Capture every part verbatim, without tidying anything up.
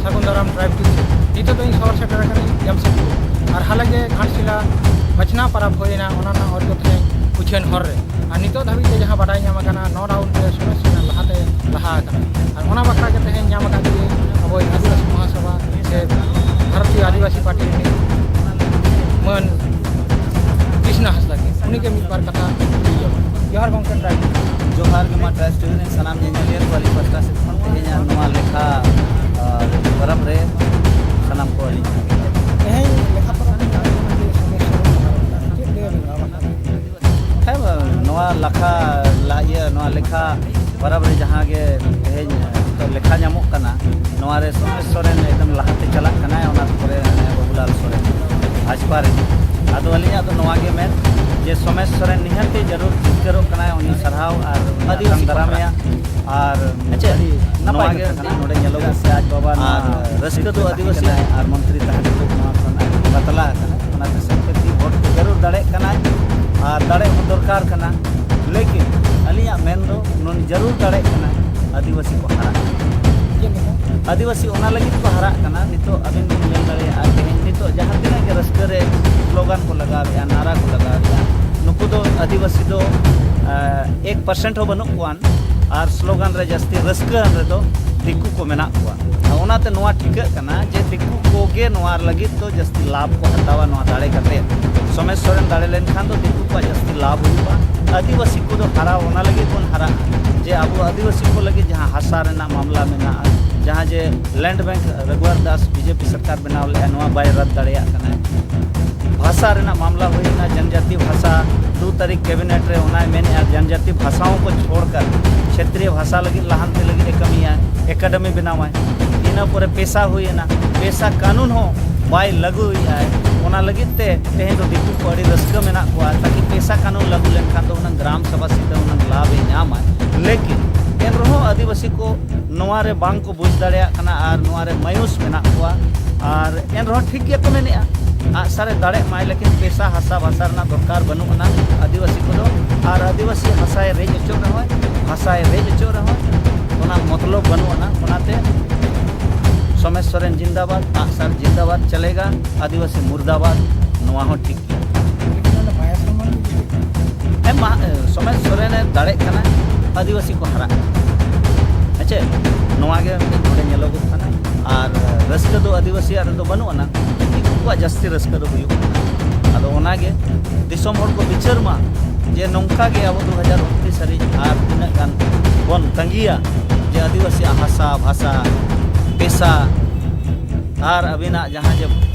ᱥᱟᱹᱜᱩᱱ ᱫᱟᱨᱟᱢ tribe team. ᱱᱤᱛᱚᱜ ᱫᱚ ᱤᱧ ᱥᱚᱦᱚᱨ ᱥᱮᱴᱮᱨ ᱟᱠᱟᱱᱟᱹᱧ ᱡᱟᱢᱥᱮᱫᱽᱯᱩᱨ᱾ ᱟᱨ ᱦᱟᱞᱮ ᱜᱮ ᱜᱷᱟᱴᱥᱤᱞᱟ ᱵᱟᱪᱷᱱᱟᱣ ᱯᱟᱨᱟᱵᱽ ᱦᱩᱭᱮᱱᱟ, ᱚᱱᱟ ᱨᱮᱱᱟᱜ ᱚᱨᱡᱚ ᱛᱟᱦᱮᱸ ᱩᱪᱷᱟᱹᱱ ᱦᱚᱨ ᱨᱮ᱾ ᱟᱨ ᱱᱤᱛᱚᱜ ᱫᱷᱟᱹᱵᱤᱡ ᱛᱮ ᱡᱟᱦᱟᱸ ᱵᱟᱰᱟᱭ ᱧᱟᱢ ᱟᱠᱟᱱᱟ, ᱱᱚ ᱨᱟᱣᱩᱱᱰ ᱨᱮ ᱥᱚᱢᱮᱥ ᱥᱚᱨᱮᱱ ᱞᱟᱦᱟᱛᱮ ᱞᱟᱦᱟ ᱟᱠᱟᱱᱟ᱾ ᱟᱨ ᱚᱱᱟ ᱵᱟᱠᱷᱨᱟ ᱜᱮ ᱛᱮᱦᱮᱧ ᱧᱟᱢ ᱟᱠᱟᱫ ᱡᱮ ᱟᱵᱚᱭᱤᱡ ᱟᱹᱫᱤᱵᱟᱹᱥᱤ ᱢᱚᱦᱟᱥᱚᱵᱷᱟ ᱥᱮ ᱵᱷᱟᱨᱚᱛᱤᱭᱚ ᱟᱹᱫᱤᱵᱟᱹᱥᱤ ᱯᱟᱨᱴᱤ ᱨᱤᱱᱤᱡ ᱢᱟᱹᱱ ᱠᱨᱤᱥᱱᱟ ᱦᱟᱸᱥᱫᱟ ᱜᱮ, ᱩᱱᱤᱜᱮ ᱢᱤᱫ ᱵᱟᱨ ᱠᱟᱛᱷᱟ ᱞᱟᱹᱭ ᱧᱚᱜ᱾ ᱡᱚᱦᱟᱨ ᱜᱚᱢᱠᱮ ᱴᱨᱟᱭᱤᱵᱽ᱾ ᱡᱚᱦᱟᱨ ᱜᱮ ᱢᱟ ᱴᱨᱟᱭᱤᱵᱽ ᱴᱤᱵᱷᱤ ᱨᱮᱱ ᱥᱟᱱᱟᱢ ᱧᱮᱧᱮᱞᱤᱭᱟᱹ ᱠᱚ, ᱟᱹᱞᱤᱧ ᱯᱟᱥᱴᱟ ᱥᱮᱫ ᱠᱷᱚᱱ ᱛᱮᱦᱮᱧᱟᱜ ᱱᱚᱣᱟ ᱞᱮᱠᱷᱟ, ᱟ, ᱯᱚᱨᱚᱵᱽ ᱨᱮ ᱥᱟᱱᱟᱢ ᱠᱚ ᱟᱹᱞᱤᱧ ᱛᱮᱦᱮᱧ ᱞᱮᱠᱷᱟ ᱯᱚᱨᱚᱵᱽ ᱨᱮ ᱪᱮᱫ ᱞᱟᱹᱭ ᱟᱵᱤᱱ ᱠᱟᱱᱟ? ᱦᱮᱸ, ᱱᱚᱣᱟ ᱞᱟᱠᱷᱟ, ᱞᱟ-, ᱤᱭᱟᱹ, ᱱᱚᱣᱟ ᱞᱮᱠᱷᱟ ᱯᱚᱨᱚᱵᱽ ᱨᱮ ᱡᱟᱦᱟᱸ ᱜᱮ ᱛᱮᱦᱮᱧ ᱱᱤᱛᱚᱜ ᱞᱮᱠᱷᱟ ᱧᱟᱢᱚᱜ ᱠᱟᱱᱟ, ᱱᱚᱣᱟ ᱨᱮ ᱥᱚᱢᱮᱥ ᱥᱚᱨᱮᱱ ᱮᱠᱫᱚᱢ ᱞᱟᱦᱟᱛᱮ ᱪᱟᱞᱟᱜ ᱠᱟᱱᱟᱭ, ᱚᱱᱟ ᱯᱚᱨᱮ ᱚᱱᱮ ᱵᱟᱹᱵᱩᱞᱟᱞ ᱥᱚᱨᱮᱱ ᱵᱷᱟᱡᱽᱯᱟ ᱨᱮ᱾ ᱟᱫᱚ ᱟᱹᱞᱤᱧᱟᱜ ᱫᱚ ᱱᱚᱣᱟ ᱜᱮ ᱢᱮᱱ ᱡᱮ ᱥᱚᱢᱮᱥ ᱥᱚᱨᱮᱱ ᱱᱤᱦᱟᱹᱛ ᱜᱮ ᱡᱟᱹᱨᱩᱲ ᱡᱤᱛᱠᱟᱹᱨᱚᱜ ᱠᱟᱱᱟᱭ, ᱩᱱᱤ ᱥᱟᱨᱦᱟᱣ ᱟᱨ ᱟᱹᱰᱤ ᱟᱹᱰᱤ ᱫᱟᱨᱟᱢᱮᱭᱟ᱾ ᱟᱨ ᱟᱪᱪᱷᱟ, ᱟᱹᱰᱤ ᱱᱟᱯᱟᱭ ᱱᱚᱣᱟ ᱜᱮ ᱠᱟᱛᱷᱟ ᱠᱟᱱᱟ᱾ ᱱᱚᱰᱮ ᱧᱮᱞᱚᱜᱚᱜ ᱥᱮ ᱟᱡ ᱵᱟᱵᱟ ᱱᱚᱣᱟ ᱟᱨ ᱨᱟᱹᱥᱠᱟᱹ ᱫᱚ ᱛᱟᱦᱮᱸ ᱟᱹᱫᱤᱵᱟᱹᱥᱤ ᱠᱟᱱᱟᱭ ᱟᱨ ᱢᱚᱱᱛᱨᱤ ᱛᱟᱦᱮᱸ ᱠᱟᱛᱮ ᱱᱚᱣᱟ ᱠᱷᱚᱱ ᱟᱡ ᱵᱟᱛᱞᱟ ᱟᱠᱟᱱᱟᱭ, ᱚᱱᱟᱛᱮ ᱥᱮᱱ ᱠᱟᱛᱮ ᱵᱷᱳᱴ ᱡᱟᱹᱨᱩᱲ ᱫᱟᱲᱮᱭᱟᱜ ᱠᱟᱱᱟᱭ ᱟᱨ ᱫᱟᱲᱮ ᱦᱚᱸ ᱫᱚᱨᱠᱟᱨ ᱠᱟᱱᱟ᱾ ᱞᱮᱠᱤᱱ ᱟᱹᱞᱤᱧᱟᱜ ᱢᱮᱱ ᱫᱚ ᱱᱩᱱ ᱡᱟᱹᱨᱩᱲ ᱫᱟᱲᱮᱭᱟᱜ ᱠᱟᱱᱟᱭ ᱟᱹᱫᱤᱵᱟᱹᱥᱤ ᱠᱚ ᱦᱟᱨᱟᱜ ᱠᱟᱱᱟ᱾ ᱪᱮᱫ ᱞᱮᱠᱟ? ᱟᱹᱫᱤᱵᱟᱹᱥᱤ ᱚᱱᱟ ᱞᱟᱹᱜᱤᱫ ᱠᱚ ᱦᱟᱨᱟᱜ ᱠᱟᱱᱟ᱾ ᱱᱤᱛᱚᱜ ᱟᱵᱮᱱ ᱵᱮᱱ ᱧᱮᱞ ᱫᱟᱲᱮᱭᱟᱜᱼᱟ, ᱛᱮᱦᱮᱧ ᱱᱤᱛᱚᱜ ᱡᱟᱦᱟᱸ ᱛᱤᱱᱟᱹᱜ ᱜᱮ ᱨᱟᱹᱥᱠᱟᱹ ᱨᱮ ᱥᱞᱳᱜᱟᱱ ᱠᱚ ᱞᱟᱜᱟᱣᱮᱫᱼᱟ, ᱱᱟᱨᱟ ᱠᱚ ᱞᱟᱜᱟᱣᱮᱫᱼᱟ, ᱱᱩᱠᱩ ᱫᱚ ᱟᱹᱫᱤᱵᱟᱹᱥᱤ ᱫᱚ, ᱟ, ᱮᱠ ᱯᱟᱨᱥᱮᱱᱴ ᱦᱚᱸ ᱵᱟᱹᱱᱩᱜ ᱠᱚᱣᱟ᱾ ᱟᱨ ᱥᱞᱳᱜᱟᱱ ᱨᱮ ᱡᱟᱹᱥᱛᱤ ᱨᱟᱹᱥᱠᱟᱹ ᱨᱮᱫᱚ ᱫᱤᱠᱩ ᱠᱚ ᱢᱮᱱᱟᱜ ᱠᱚᱣᱟ᱾ ᱚᱱᱟᱛᱮ ᱱᱚᱣᱟ ᱴᱷᱤᱠᱟᱹᱜ ᱠᱟᱱᱟ ᱡᱮ ᱫᱤᱠᱩ ᱠᱚᱜᱮ ᱱᱚᱣᱟ ᱞᱟᱹᱜᱤᱫ ᱫᱚ ᱡᱟᱹᱥᱛᱤ ᱞᱟᱵᱷ ᱠᱚ ᱦᱟᱛᱟᱣᱟ ᱱᱚᱣᱟ ᱫᱟᱲᱮ ᱠᱟᱛᱮ᱾ ᱥᱚᱢᱮᱥ ᱥᱚᱨᱮᱱ ᱫᱟᱲᱮ ᱞᱮᱱᱠᱷᱟᱱ ᱫᱚ ᱫᱤᱠᱩ ᱠᱚᱣᱟᱜ ᱡᱟᱹᱥᱛᱤ ᱞᱟᱵᱷ ᱦᱩᱭᱩᱜᱼᱟ᱾ ᱟᱹᱫᱤᱵᱟᱹᱥᱤ ᱠᱚᱫᱚ ᱦᱟᱨᱟᱣ ᱚᱱᱟ ᱞᱟᱹᱜᱤᱫ ᱵᱚᱱ ᱦᱟᱨᱟᱜᱼᱟ ᱡᱮ ᱟᱵᱚ ᱟᱹᱫᱤᱵᱟᱹᱥᱤ ᱠᱚ ᱞᱟᱹᱜᱤᱫ ᱡᱟᱦᱟᱸ ᱦᱟᱥᱟ ᱨᱮᱱᱟᱜ ᱢᱟᱢᱞᱟ ᱢᱮᱱᱟᱜᱼᱟ, ᱡᱟᱦᱟᱸ ᱡᱮ ᱞᱮᱱᱰ ᱵᱮᱝᱠ ᱨᱟᱜᱷᱩᱣᱟᱨ ᱫᱟᱥ ᱵᱤᱡᱮᱯᱤ ᱥᱚᱨᱠᱟᱨ ᱵᱮᱱᱟᱣ ᱞᱮᱫᱼᱟ, ᱱᱚᱣᱟ ᱵᱟᱭ ᱨᱟᱫ ᱫᱟᱲᱮᱭᱟᱜ ᱠᱟᱱᱟ᱾ ᱵᱷᱟᱥᱟ ᱨᱮᱱᱟᱜ ᱢᱟᱢᱞᱟ ᱦᱩᱭᱮᱱᱟ, ᱡᱚᱱᱡᱟᱛᱤ ᱵᱷᱟᱥᱟ ᱫᱩ ᱛᱟᱹᱨᱤᱠᱷ ᱠᱮᱵᱤᱱᱮᱴ ᱨᱮ ᱚᱱᱟᱭ ᱢᱮᱱᱮᱫᱼᱟ, ᱡᱚᱱᱡᱟᱛᱤ ᱵᱷᱟᱥᱟᱣᱳᱸ ᱠᱚ ᱪᱷᱳᱲᱠᱟᱨ ᱠᱷᱮᱛᱨᱤᱭᱚ ᱵᱷᱟᱥᱟ ᱞᱟᱹᱜᱤᱫ ᱞᱟᱦᱟᱱᱛᱤ ᱞᱟᱹᱜᱤᱫ ᱮ ᱠᱟᱹᱢᱤᱭᱟ, ᱮᱠᱟᱰᱮᱢᱤ ᱵᱮᱱᱟᱣᱟᱭ᱾ ᱤᱱᱟᱹ ᱯᱚᱨᱮ ᱯᱮᱥᱟ ᱦᱩᱭᱮᱱᱟ, ᱯᱮᱥᱟ ᱠᱟᱹᱱᱩᱱ ᱦᱚᱸ ᱵᱟᱭ ᱞᱟᱹᱜᱩᱭᱮᱫᱼᱟᱭ᱾ ᱚᱱᱟ ᱞᱟᱹᱜᱤᱫ ᱛᱮ ᱛᱮᱦᱮᱧ ᱫᱚ ᱫᱤᱠᱩ ᱠᱚ ᱟᱹᱰᱤ ᱨᱟᱹᱥᱠᱟᱹ ᱢᱮᱱᱟᱜ ᱠᱚᱣᱟ, ᱛᱟᱠᱤ ᱯᱮᱥᱟ ᱠᱟᱹᱱᱩᱱ ᱞᱟᱹᱜᱩ ᱞᱮᱱᱠᱷᱟᱱ ᱫᱚ ᱦᱩᱱᱟᱹᱝ ᱜᱨᱟᱢ ᱥᱚᱵᱷᱟ ᱥᱤᱫᱷᱟᱹ ᱦᱩᱱᱟᱹᱝ ᱞᱟᱵᱷ ᱮ ᱧᱟᱢᱟᱭ᱾ ᱞᱮᱠᱤᱱ ᱮᱱ ᱨᱮᱦᱚᱸ ᱟᱹᱫᱤᱵᱟᱹᱥᱤ ᱠᱚ ᱱᱚᱣᱟ ᱨᱮ ᱵᱟᱝ ᱠᱚ ᱵᱩᱡᱽ ᱫᱟᱲᱮᱭᱟᱜ ᱠᱟᱱᱟ ᱟᱨ ᱱᱚᱣᱟ ᱨᱮ ᱢᱟᱭᱩᱥ ᱢᱮᱱᱟᱜ ᱠᱚᱣᱟ᱾ ᱟᱨ ᱮᱱ ᱨᱮᱦᱚᱸ ᱴᱷᱤᱠ ᱜᱮᱭᱟ ᱠᱚ ᱢᱮᱱᱮᱫᱼᱟ, ᱟᱜᱼᱥᱟᱨᱮ ᱫᱟᱲᱮᱜ ᱢᱟᱭ, ᱞᱮᱠᱤᱱ ᱯᱮᱥᱟ ᱦᱟᱥᱟ ᱵᱷᱟᱥᱟ ᱨᱮᱱᱟᱜ ᱫᱚᱨᱠᱟᱨ ᱵᱟᱹᱱᱩᱜ ᱟᱱᱟ ᱟᱹᱫᱤᱵᱟᱹᱥᱤ ᱠᱚᱫᱚ᱾ ᱟᱨ ᱟᱹᱫᱤᱵᱟᱹᱥᱤ ᱦᱟᱥᱟᱭ ᱨᱮᱡ ᱦᱚᱪᱚᱜ ᱨᱮᱦᱚᱸ, ᱵᱷᱟᱥᱟᱭ ᱨᱮᱡ ᱦᱚᱪᱚᱜ ᱨᱮᱦᱚᱸ, ᱚᱱᱟ ᱢᱚᱛᱞᱚᱵ ᱵᱟᱹᱱᱩᱜ ᱟᱱᱟ᱾ ᱚᱱᱟᱛᱮ ᱥᱚᱢᱮᱥ ᱡᱤᱱᱫᱟᱵᱟᱫ, ᱟᱜᱼᱥᱟᱨ ᱡᱤᱱᱫᱟᱵᱟᱫ ᱪᱟᱞᱮᱜᱟ, ᱟᱹᱫᱤᱵᱟᱹᱥᱤ ᱢᱩᱨᱫᱟᱵᱟᱫ, ᱱᱚᱣᱟ ᱦᱚᱸ ᱴᱷᱤᱠ ᱜᱮᱭᱟ᱾ ᱞᱮᱠᱤᱱ ᱚᱱᱟ ᱢᱟᱭᱟ ᱥᱚᱱᱢᱟᱱ ᱠᱚ ᱪᱮᱫ ᱞᱮᱠᱟ? ᱦᱮᱸ, ᱢᱟ, ᱥᱚᱢᱟᱡᱽ ᱥᱚᱨᱮᱱᱮ ᱫᱟᱲᱮᱜ ᱠᱟᱱᱟ, ᱟᱹᱫᱤᱵᱟᱹᱥᱤ ᱠᱚ ᱦᱟᱨᱟᱜ ᱠᱟᱱᱟ᱾ ᱦᱮᱸ ᱪᱮ? ᱱᱚᱣᱟ ᱜᱮ ᱢᱤᱫᱴᱮᱱ ᱱᱚᱰᱮ ᱧᱮᱞᱚᱜᱚᱜ ᱠᱟᱱᱟ᱾ ᱟᱨ ᱨᱟᱹᱥᱠᱟᱹ ᱫᱚ ᱟᱹᱫᱤᱵᱟᱹᱥᱤᱭᱟᱜ ᱨᱮᱫᱚ ᱵᱟᱹᱱᱩᱜ ᱟᱱᱟ, ᱫᱤᱠᱩ ᱠᱚᱣᱟᱜ ᱡᱟᱹᱥᱛᱤ ᱨᱟᱹᱥᱠᱟᱹ ᱫᱚ ᱦᱩᱭᱩᱜ ᱠᱟᱱᱟ᱾ ᱟᱫᱚ ᱚᱱᱟᱜᱮ ᱫᱤᱥᱚᱢ ᱦᱚᱲ ᱠᱚ ᱵᱤᱪᱟᱹᱨ ᱢᱟ, ᱡᱮ ᱱᱚᱝᱠᱟ ᱜᱮ ᱟᱵᱚ ᱫᱩ ᱦᱟᱡᱟᱨ ᱩᱱᱛᱨᱤᱥ ᱦᱟᱹᱨᱤᱡ ᱟᱨ ᱛᱤᱱᱟᱹᱜ ᱜᱟᱱ ᱵᱚᱱ ᱛᱟᱺᱜᱤᱭᱟ, ᱡᱮ ᱟᱹᱫᱤᱵᱟᱹᱥᱤᱭᱟᱜ ᱦᱟᱥᱟ, ᱵᱷᱟᱥᱟ, ᱯᱮᱥᱟ, ᱟᱨ ᱟᱹᱵᱤᱱᱟᱜ ᱡᱟᱦᱟᱸ ᱡᱮ,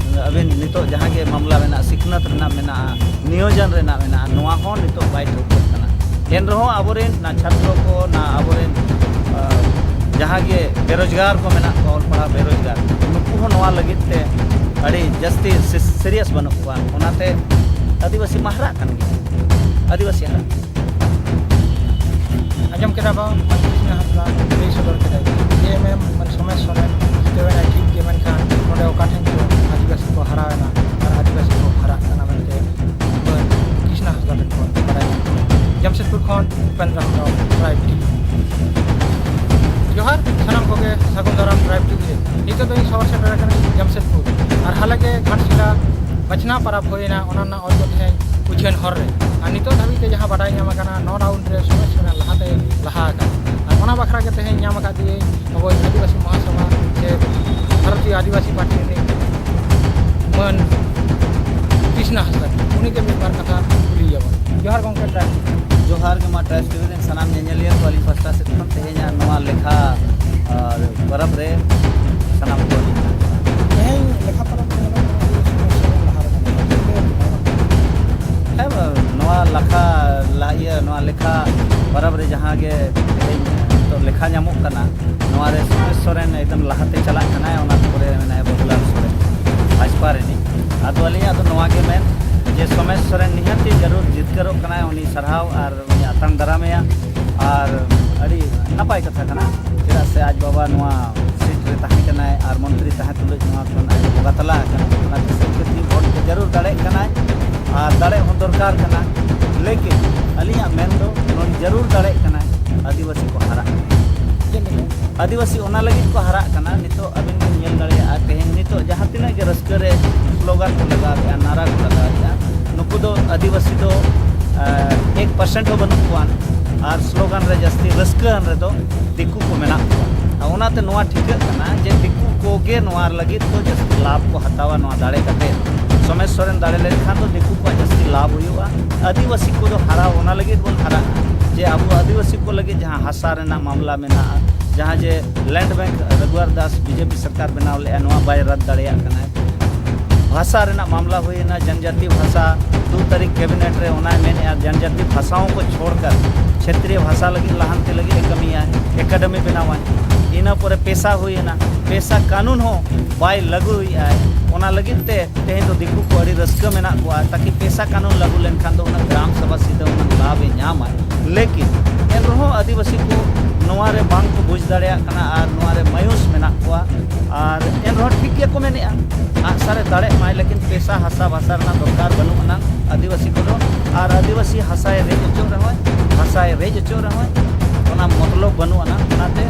ᱟᱹᱵᱤᱱ ᱱᱤᱛᱚᱜ ᱡᱟᱦᱟᱸ ᱜᱮ ᱢᱟᱢᱞᱟ ᱢᱮᱱᱟᱜᱼᱟ, ᱥᱤᱠᱷᱱᱟᱹᱛ ᱨᱮᱱᱟᱜ ᱢᱮᱱᱟᱜᱼᱟ, ᱱᱤᱭᱳᱡᱚᱱ ᱨᱮᱱᱟᱜ ᱢᱮᱱᱟᱜᱼᱟ, ᱱᱚᱣᱟ ᱦᱚᱸ ᱱᱤᱛᱚᱜ ᱵᱟᱭ ᱴᱷᱟᱹᱣᱠᱟᱹᱜ ᱠᱟᱱᱟ᱾ ᱮᱱ ᱨᱮᱦᱚᱸ ᱟᱵᱚᱨᱮᱱ ᱱᱟ ᱪᱷᱟᱛᱨᱚ ᱠᱚ, ᱱᱟ ᱟᱵᱚᱨᱮᱱ, ᱟ, ᱡᱟᱦᱟᱸ ᱜᱮ ᱵᱮᱨᱳᱡᱽᱜᱟᱨ ᱠᱚ ᱢᱮᱱᱟᱜ ᱠᱚᱣᱟ, ᱚᱞ ᱯᱟᱲᱦᱟᱣ ᱵᱮᱨᱳᱡᱽᱜᱟᱨ, ᱱᱩᱠᱩ ᱦᱚᱸ ᱱᱚᱣᱟ ᱞᱟᱹᱜᱤᱫ ᱛᱮ ᱟᱹᱰᱤ ᱡᱟᱹᱥᱛᱤ ᱥᱤ-, ᱥᱤᱨᱤᱭᱟᱥ ᱵᱟᱹᱱᱩᱜ ᱠᱚᱣᱟ᱾ ᱚᱱᱟᱛᱮ ᱟᱹᱫᱤᱵᱟᱹᱥᱤ ᱢᱟ ᱦᱟᱨᱟᱜ ᱠᱟᱱ ᱜᱮᱭᱟ, ᱟᱹᱫᱤᱵᱟᱹᱥᱤ ᱦᱟᱨᱟᱜ᱾ ᱟᱸᱡᱚᱢ ᱠᱮᱫᱟ ᱵᱚᱱ, ᱢᱟᱱᱠᱤ ᱥᱤᱝᱦᱟ ᱦᱟᱸᱥᱫᱟ ᱞᱟᱹᱭ ᱥᱚᱫᱚᱨ ᱠᱮᱫᱟᱭ, ᱡᱮ ᱮᱢ ᱮᱢ ᱢᱟᱱᱮ ᱥᱚᱢᱟᱡᱽ ᱥᱚᱨᱮᱱ ᱡᱤᱛᱟᱹᱣ ᱮᱱᱟᱭ ᱴᱷᱤᱠ ᱜᱮ, ᱢᱮᱱᱠᱷᱟᱱ ᱱᱚᱰᱮ ᱚᱠᱟ ᱴᱷᱮᱱ ᱪᱚ ᱟᱹᱫᱤᱵᱟᱹᱥᱤ ᱠᱚ ᱦᱟᱨᱟᱣ ᱮᱱᱟ ᱟᱨ ᱟᱹᱫᱤᱵᱟᱹᱥᱤ ᱠᱚ ᱦᱟᱨᱟᱜ ᱠᱟᱱᱟ ᱢᱮᱱᱛᱮ ᱢᱟᱹᱱ ᱠᱨᱤᱥᱱᱟ ᱦᱟᱸᱥᱫᱟ ᱴᱷᱮᱱ ᱠᱷᱚᱱ ᱵᱟᱰᱟᱭ ᱧᱟᱢ ᱠᱮᱫᱟ᱾ ᱡᱟᱢᱥᱮᱫᱽᱯᱩᱨ ᱠᱷᱚᱱ ᱩᱯᱮᱱᱫᱨᱚ ᱦᱮᱢᱵᱨᱚᱢ, ᱴᱨᱟᱭᱤᱵᱽ ᱴᱤ ᱵᱷᱤ᱾ ᱡᱚᱦᱟᱨ ᱥᱟᱱᱟᱢ ᱠᱚᱜᱮ, ᱥᱟᱹᱜᱩᱱ ᱫᱟᱨᱟᱢ ᱴᱨᱟᱭᱤᱵᱽ ᱴᱤ ᱵᱷᱤ ᱨᱮ᱾ ᱱᱤᱛᱚᱜ ᱫᱚ ᱤᱧ ᱥᱚᱦᱚᱨ ᱥᱮᱴᱮᱨ ᱟᱠᱟᱱᱟ ᱡᱟᱢᱥᱮᱫᱽᱯᱩᱨ, ᱟᱨ ᱦᱟᱞᱮ ᱜᱮ ᱜᱷᱟᱴᱥᱤᱞᱟ ᱵᱟᱪᱷᱱᱟᱣ ᱯᱟᱨᱟᱵᱽ ᱦᱩᱭᱮᱱᱟ, ᱚᱱᱟ ᱨᱮᱱᱟᱜ ᱚᱞ ᱠᱚ ᱛᱮᱦᱮᱧ ᱩᱪᱷᱟᱹᱱ ᱦᱚᱨ ᱨᱮ᱾ ᱟᱨ ᱱᱤᱛᱚᱜ ᱫᱷᱟᱹᱵᱤᱡ ᱛᱮ ᱡᱟᱦᱟᱸ ᱵᱟᱰᱟᱭ ᱧᱟᱢ ᱟᱠᱟᱱᱟ, ᱱᱚ ᱨᱟᱣᱩᱱᱰ ᱨᱮ ᱥᱚᱢᱟᱡᱽ ᱥᱮᱵᱟ ᱞᱟᱦᱟᱛᱮ ᱞᱟᱦᱟ ᱟᱠᱟᱱᱟ᱾ ᱟᱨ ᱚᱱᱟ ᱵᱟᱠᱷᱨᱟ ᱜᱮ ᱛᱮᱦᱮᱧ ᱧᱟᱢ ᱟᱠᱟᱫ ᱫᱤᱭᱟᱹᱧ ᱟᱵᱚᱭᱤᱡ ᱟᱹᱫᱤᱵᱟᱹᱥᱤ ᱢᱚᱦᱟᱥᱚᱵᱷᱟ ᱥᱮ ᱵᱷᱟᱨᱚᱛᱤᱭᱚ ᱟᱹᱫᱤᱵᱟᱹᱥᱤ ᱯᱟᱨᱴᱤ ᱨᱤᱱᱤᱡ ᱢᱟᱹᱱ ᱠᱨᱤᱥᱱᱟ ᱦᱟᱸᱥᱫᱟ, ᱩᱱᱤᱜᱮ ᱢᱤᱫ ᱵᱟᱨ ᱠᱟᱛᱷᱟ ᱠᱩᱞᱤᱭᱮᱭᱟᱵᱚᱱ᱾ ᱡᱚᱦᱟᱨ ᱜᱚᱢᱠᱮ ᱴᱨᱟᱭᱤᱵᱽ ᱴᱤ ᱵᱷᱤ᱾ ᱡᱚᱦᱟᱨ ᱜᱮ ᱢᱟ ᱴᱨᱟᱭᱤᱵᱽ ᱴᱤ ᱵᱷᱤ ᱨᱮᱱ ᱥᱟᱱᱟᱢ ᱧᱮᱧᱮᱞᱤᱭᱟᱹ ᱠᱚ ᱟᱹᱞᱤᱧ ᱯᱟᱥᱴᱟ ᱥᱮᱫ ᱠᱷᱚᱱ ᱛᱮᱦᱮᱧᱟᱜ ᱱᱚᱣᱟ ᱞᱮᱠᱷᱟ, ᱟᱨ, ᱯᱚᱨᱚᱵᱽ ᱨᱮ ᱥᱟᱱᱟᱢ ᱠᱚ ᱟᱹᱞᱤᱧ ᱛᱮᱦᱮᱧ ᱞᱮᱠᱷᱟ ᱯᱚᱨᱚᱵᱽ ᱨᱮ ᱧᱮᱞᱚᱜ ᱠᱟᱱᱟ ᱡᱮ ᱥᱚᱢᱟᱡᱽ ᱥᱮᱵᱟ ᱞᱟᱦᱟ ᱨᱮ ᱢᱮᱱᱟᱜᱼᱟ᱾ ᱪᱮᱫ ᱯᱮ ᱢᱮᱱᱟ? ᱦᱮᱸ, ᱱᱚᱣᱟ ᱞᱟᱠᱷᱟ, ᱞᱟ-, ᱤᱭᱟᱹ, ᱱᱚᱣᱟ ᱞᱮᱠᱷᱟ ᱯᱚᱨᱚᱵᱽ ᱨᱮ ᱡᱟᱦᱟᱸ ᱜᱮ ᱛᱮᱦᱮᱧ ᱱᱤᱛᱚᱜ ᱞᱮᱠᱷᱟ ᱧᱟᱢᱚᱜ ᱠᱟᱱᱟ, ᱱᱚᱣᱟ ᱨᱮ ᱥᱚᱢᱟᱡᱽ ᱥᱚᱨᱮᱱ ᱮᱠᱫᱚᱢ ᱞᱟᱦᱟᱛᱮ ᱪᱟᱞᱟᱜ ᱠᱟᱱᱟᱭ, ᱚᱱᱟ ᱯᱚᱨᱮ ᱢᱮᱱᱟᱭᱟ ᱵᱟᱹᱵᱩᱞᱟᱞ ᱥᱚᱨᱮᱱ, ᱵᱷᱟᱡᱽᱯᱟ ᱨᱤᱱᱤᱡ᱾ ᱟᱫᱚ ᱟᱹᱞᱤᱧᱟᱜ ᱫᱚ ᱱᱚᱣᱟ ᱜᱮ ᱢᱮᱱ ᱡᱮ ᱥᱚᱢᱟᱡᱽ ᱥᱚᱨᱮᱱ ᱱᱤᱦᱟᱹᱛ ᱜᱮ ᱡᱟᱹᱨᱩᱲ ᱡᱤᱛᱠᱟᱹᱨᱚᱜ ᱠᱟᱱᱟᱭ, ᱩᱱᱤ ᱥᱟᱨᱦᱟᱣ ᱟᱨ ᱩᱱᱤ ᱟᱛᱟᱝ ᱫᱟᱨᱟᱢᱮᱭᱟ᱾ ᱟᱨ ᱟᱹᱰᱤ ᱱᱟᱯᱟᱭ ᱠᱟᱛᱷᱟ ᱠᱟᱱᱟ, ᱪᱮᱫᱟᱜ ᱥᱮ ᱟᱡ ᱵᱟᱵᱟ ᱱᱚᱣᱟ ᱥᱤᱴ ᱨᱮ ᱛᱟᱦᱮᱸ ᱠᱟᱱᱟᱭ ᱟᱨ ᱢᱚᱱᱛᱨᱤ ᱛᱟᱦᱮᱸ ᱛᱩᱞᱩᱡ ᱱᱚᱣᱟ ᱠᱷᱚᱱ ᱟᱡ ᱵᱚᱸᱜᱟ ᱛᱟᱞᱟ ᱟᱠᱟᱱᱟ᱾ ᱚᱱᱟᱛᱮ ᱥᱤᱢᱯᱮᱛᱤ ᱵᱷᱳᱴ ᱫᱚ ᱡᱟᱹᱨᱩᱲ ᱫᱟᱲᱮᱭᱟᱜ ᱠᱟᱱᱟᱭ ᱟᱨ ᱫᱟᱲᱮ ᱦᱚᱸ ᱫᱚᱨᱠᱟᱨ ᱠᱟᱱᱟ᱾ ᱞᱮᱠᱤᱱ ᱟᱹᱞᱤᱧᱟᱜ ᱢᱮᱱ ᱫᱚ ᱱᱩᱭ ᱡᱟᱹᱨᱩᱲ ᱫᱟᱲᱮᱭᱟᱜ ᱠᱟᱱᱟᱭ, ᱟᱹᱫᱤᱵᱟᱹᱥᱤ ᱠᱚ ᱦᱟᱨᱟᱜ ᱠᱟᱱᱟ᱾ ᱪᱮᱫ ᱞᱮᱠᱟ? ᱟᱹᱫᱤᱵᱟᱹᱥᱤ ᱚᱱᱟ ᱞᱟᱹᱜᱤᱫ ᱠᱚ ᱦᱟᱨᱟᱜ ᱠᱟᱱᱟ᱾ ᱱᱤᱛᱚᱜ ᱟᱹᱵᱤᱱ ᱵᱤᱱ ᱧᱮᱞ ᱫᱟᱲᱮᱭᱟᱜᱼᱟ, ᱟᱨ ᱛᱮᱦᱮᱧ ᱱᱤᱛᱚᱜ ᱡᱟᱦᱟᱸ ᱛᱤᱱᱟᱹᱜ ᱜᱮ ᱨᱟᱹᱥᱠᱟᱹ ᱨᱮ ᱥᱞᱳᱜᱟᱱ ᱠᱚ ᱞᱟᱜᱟᱣᱮᱫᱼᱟ, ᱱᱟᱨᱟ ᱠᱚ ᱞᱟᱜᱟᱣᱮᱫᱼᱟ, ᱱᱩᱠᱩ ᱫᱚ ᱟᱹᱫᱤᱵᱟᱹᱥᱤ ᱫᱚ ᱮᱠ ᱯᱟᱨᱥᱮᱱᱴ ᱦᱚᱸ ᱵᱟᱹᱱᱩᱜ ᱠᱚᱣᱟ᱾ ᱟᱨ ᱥᱞᱳᱜᱟᱱ ᱨᱮ ᱡᱟᱹᱥᱛᱤ ᱨᱟᱹᱥᱠᱟᱹ ᱟᱱ ᱨᱮᱫᱚ ᱫᱤᱠᱩ ᱠᱚ ᱢᱮᱱᱟᱜ ᱠᱚᱣᱟ᱾ ᱟᱨ ᱚᱱᱟᱛᱮ ᱱᱚᱣᱟ ᱴᱷᱤᱠᱟᱹᱜ ᱠᱟᱱᱟ ᱡᱮ ᱫᱤᱠᱩ ᱠᱚᱜᱮ ᱱᱚᱣᱟ ᱞᱟᱹᱜᱤᱫ ᱫᱚ ᱡᱟᱹᱥᱛᱤ ᱞᱟᱵᱷ ᱠᱚ ᱦᱟᱛᱟᱣᱟ᱾ ᱱᱚᱣᱟ ᱫᱟᱲᱮ ᱠᱟᱛᱮ ᱥᱚᱢᱮᱥ ᱥᱚᱨᱮᱱ ᱫᱟᱲᱮ ᱞᱮᱱᱠᱷᱟᱱ ᱫᱚ ᱫᱤᱠᱩ ᱠᱚᱣᱟᱜ ᱡᱟᱹᱥᱛᱤ ᱞᱟᱵᱷ ᱦᱩᱭᱩᱜᱼᱟ᱾ ᱟᱹᱫᱤᱵᱟᱹᱥᱤ ᱠᱚᱫᱚ ᱦᱟᱨᱟᱣ ᱚᱱᱟ ᱞᱟᱹᱜᱤᱫ ᱵᱚᱱ ᱦᱟᱨᱟᱜᱼᱟ ᱡᱮ ᱟᱵᱚ ᱟᱹᱫᱤᱵᱟᱹᱥᱤ ᱠᱚ ᱞᱟᱹᱜᱤᱫ ᱡᱟᱦᱟᱸ ᱦᱟᱥᱟ ᱨᱮᱱᱟᱜ ᱢᱟᱢᱞᱟ ᱢᱮᱱᱟᱜᱼᱟ, ᱡᱟᱦᱟᱸ ᱡᱮ ᱞᱮᱱᱰ ᱵᱮᱝᱠ ᱨᱟᱜᱷᱩᱣᱟᱨ ᱫᱟᱥ ᱵᱤᱡᱮᱯᱤ ᱥᱚᱨᱠᱟᱨ ᱵᱮᱱᱟᱣ ᱞᱮᱫᱼᱟ, ᱱᱚᱣᱟ ᱵᱟᱭ ᱨᱟᱫ ᱫᱟᱲᱮᱭᱟᱜ ᱠᱟᱱᱟ᱾ ᱵᱷᱟᱥᱟ ᱨᱮᱱᱟᱜ ᱢᱟᱢᱞᱟ ᱦᱩᱭᱮᱱᱟ, ᱡᱚᱱᱡᱟᱛᱤ ᱵᱷᱟᱥᱟ ᱫᱩ ᱛᱟᱹᱨᱤᱠᱷ ᱠᱮᱵᱤᱱᱮᱴ ᱨᱮ ᱚᱱᱟᱭ ᱢᱮᱱᱮᱫᱼᱟ, ᱡᱚᱱᱡᱟᱛᱤ ᱵᱷᱟᱥᱟᱣᱳᱸ ᱠᱚ ᱪᱷᱳᱲᱠᱟᱨ ᱠᱷᱮᱛᱨᱤᱭᱚ ᱵᱷᱟᱥᱟ ᱞᱟᱹᱜᱤᱫ ᱞᱟᱦᱟᱱᱛᱤ ᱞᱟᱹᱜᱤᱫ ᱮ ᱠᱟᱹᱢᱤᱭᱟ, ᱮᱠᱟᱰᱮᱢᱤ ᱵᱮᱱᱟᱣᱟᱭ᱾ ᱤᱱᱟᱹ ᱯᱚᱨᱮ ᱯᱮᱥᱟ ᱦᱩᱭᱮᱱᱟ, ᱯᱮᱥᱟ ᱠᱟᱹᱱᱩᱱ ᱦᱚᱸ ᱵᱟᱭ ᱞᱟᱹᱜᱩᱭᱮᱫᱼᱟᱭ᱾ ᱚᱱᱟ ᱞᱟᱹᱜᱤᱫ ᱛᱮ ᱛᱮᱦᱮᱧ ᱫᱚ ᱫᱤᱠᱩ ᱠᱚ ᱟᱹᱰᱤ ᱨᱟᱹᱥᱠᱟᱹ ᱢᱮᱱᱟᱜ ᱠᱚᱣᱟ, ᱛᱟᱠᱤ ᱯᱮᱥᱟ ᱠᱟᱹᱱᱩᱱ ᱞᱟᱹᱜᱩ ᱞᱮᱱᱠᱷᱟᱱ ᱫᱚ ᱩᱱᱟᱹᱜ ᱜᱨᱟᱢ ᱥᱚᱵᱷᱟ ᱥᱤᱫᱷᱟᱹ ᱩᱱᱟᱹᱜ ᱞᱟᱵᱷ ᱮ ᱧᱟᱢᱟ᱾ ᱞᱮᱠᱤᱱ ᱮᱱᱨᱮᱦᱚᱸ ᱟᱹᱫᱤᱵᱟᱹᱥᱤ ᱠᱚ ᱱᱚᱣᱟ ᱨᱮ ᱵᱟᱝ ᱠᱚ ᱵᱩᱡᱽ ᱫᱟᱲᱮᱭᱟᱜ ᱠᱟᱱᱟ ᱟᱨ ᱱᱚᱣᱟ ᱨᱮ ᱢᱟᱭᱩᱥ ᱢᱮᱱᱟᱜ ᱠᱚᱣᱟ᱾ ᱟᱨ ᱮᱱᱨᱮᱦᱚᱸ ᱴᱷᱤᱠ ᱜᱮᱠᱚ ᱢᱮᱱᱮᱫᱼᱟ, ᱟᱜᱼᱥᱟᱨᱮ ᱫᱟᱲᱮᱜ ᱢᱟᱭ, ᱞᱮᱠᱤᱱ ᱯᱮᱥᱟ ᱦᱟᱥᱟ ᱵᱷᱟᱥᱟ ᱨᱮᱱᱟᱜ ᱫᱚᱨᱠᱟᱨ ᱵᱟᱹᱱᱩᱜ ᱟᱱᱟᱝ ᱟᱹᱫᱤᱵᱟᱹᱥᱤ ᱠᱚᱫᱚ᱾ ᱟᱨ ᱟᱹᱫᱤᱵᱟᱹᱥᱤ ᱦᱟᱥᱟᱭ ᱨᱮᱡ ᱦᱚᱪᱚᱜ ᱨᱮᱦᱚᱸ, ᱵᱷᱟᱥᱟᱭ ᱨᱮᱡ ᱦᱚᱪᱚᱜ ᱨᱮᱦᱚᱸ, ᱚᱱᱟ ᱢᱚᱛᱞᱚᱵ ᱵᱟᱹᱱᱩᱜ ᱟᱱᱟᱝ᱾ ᱚᱱᱟᱛᱮ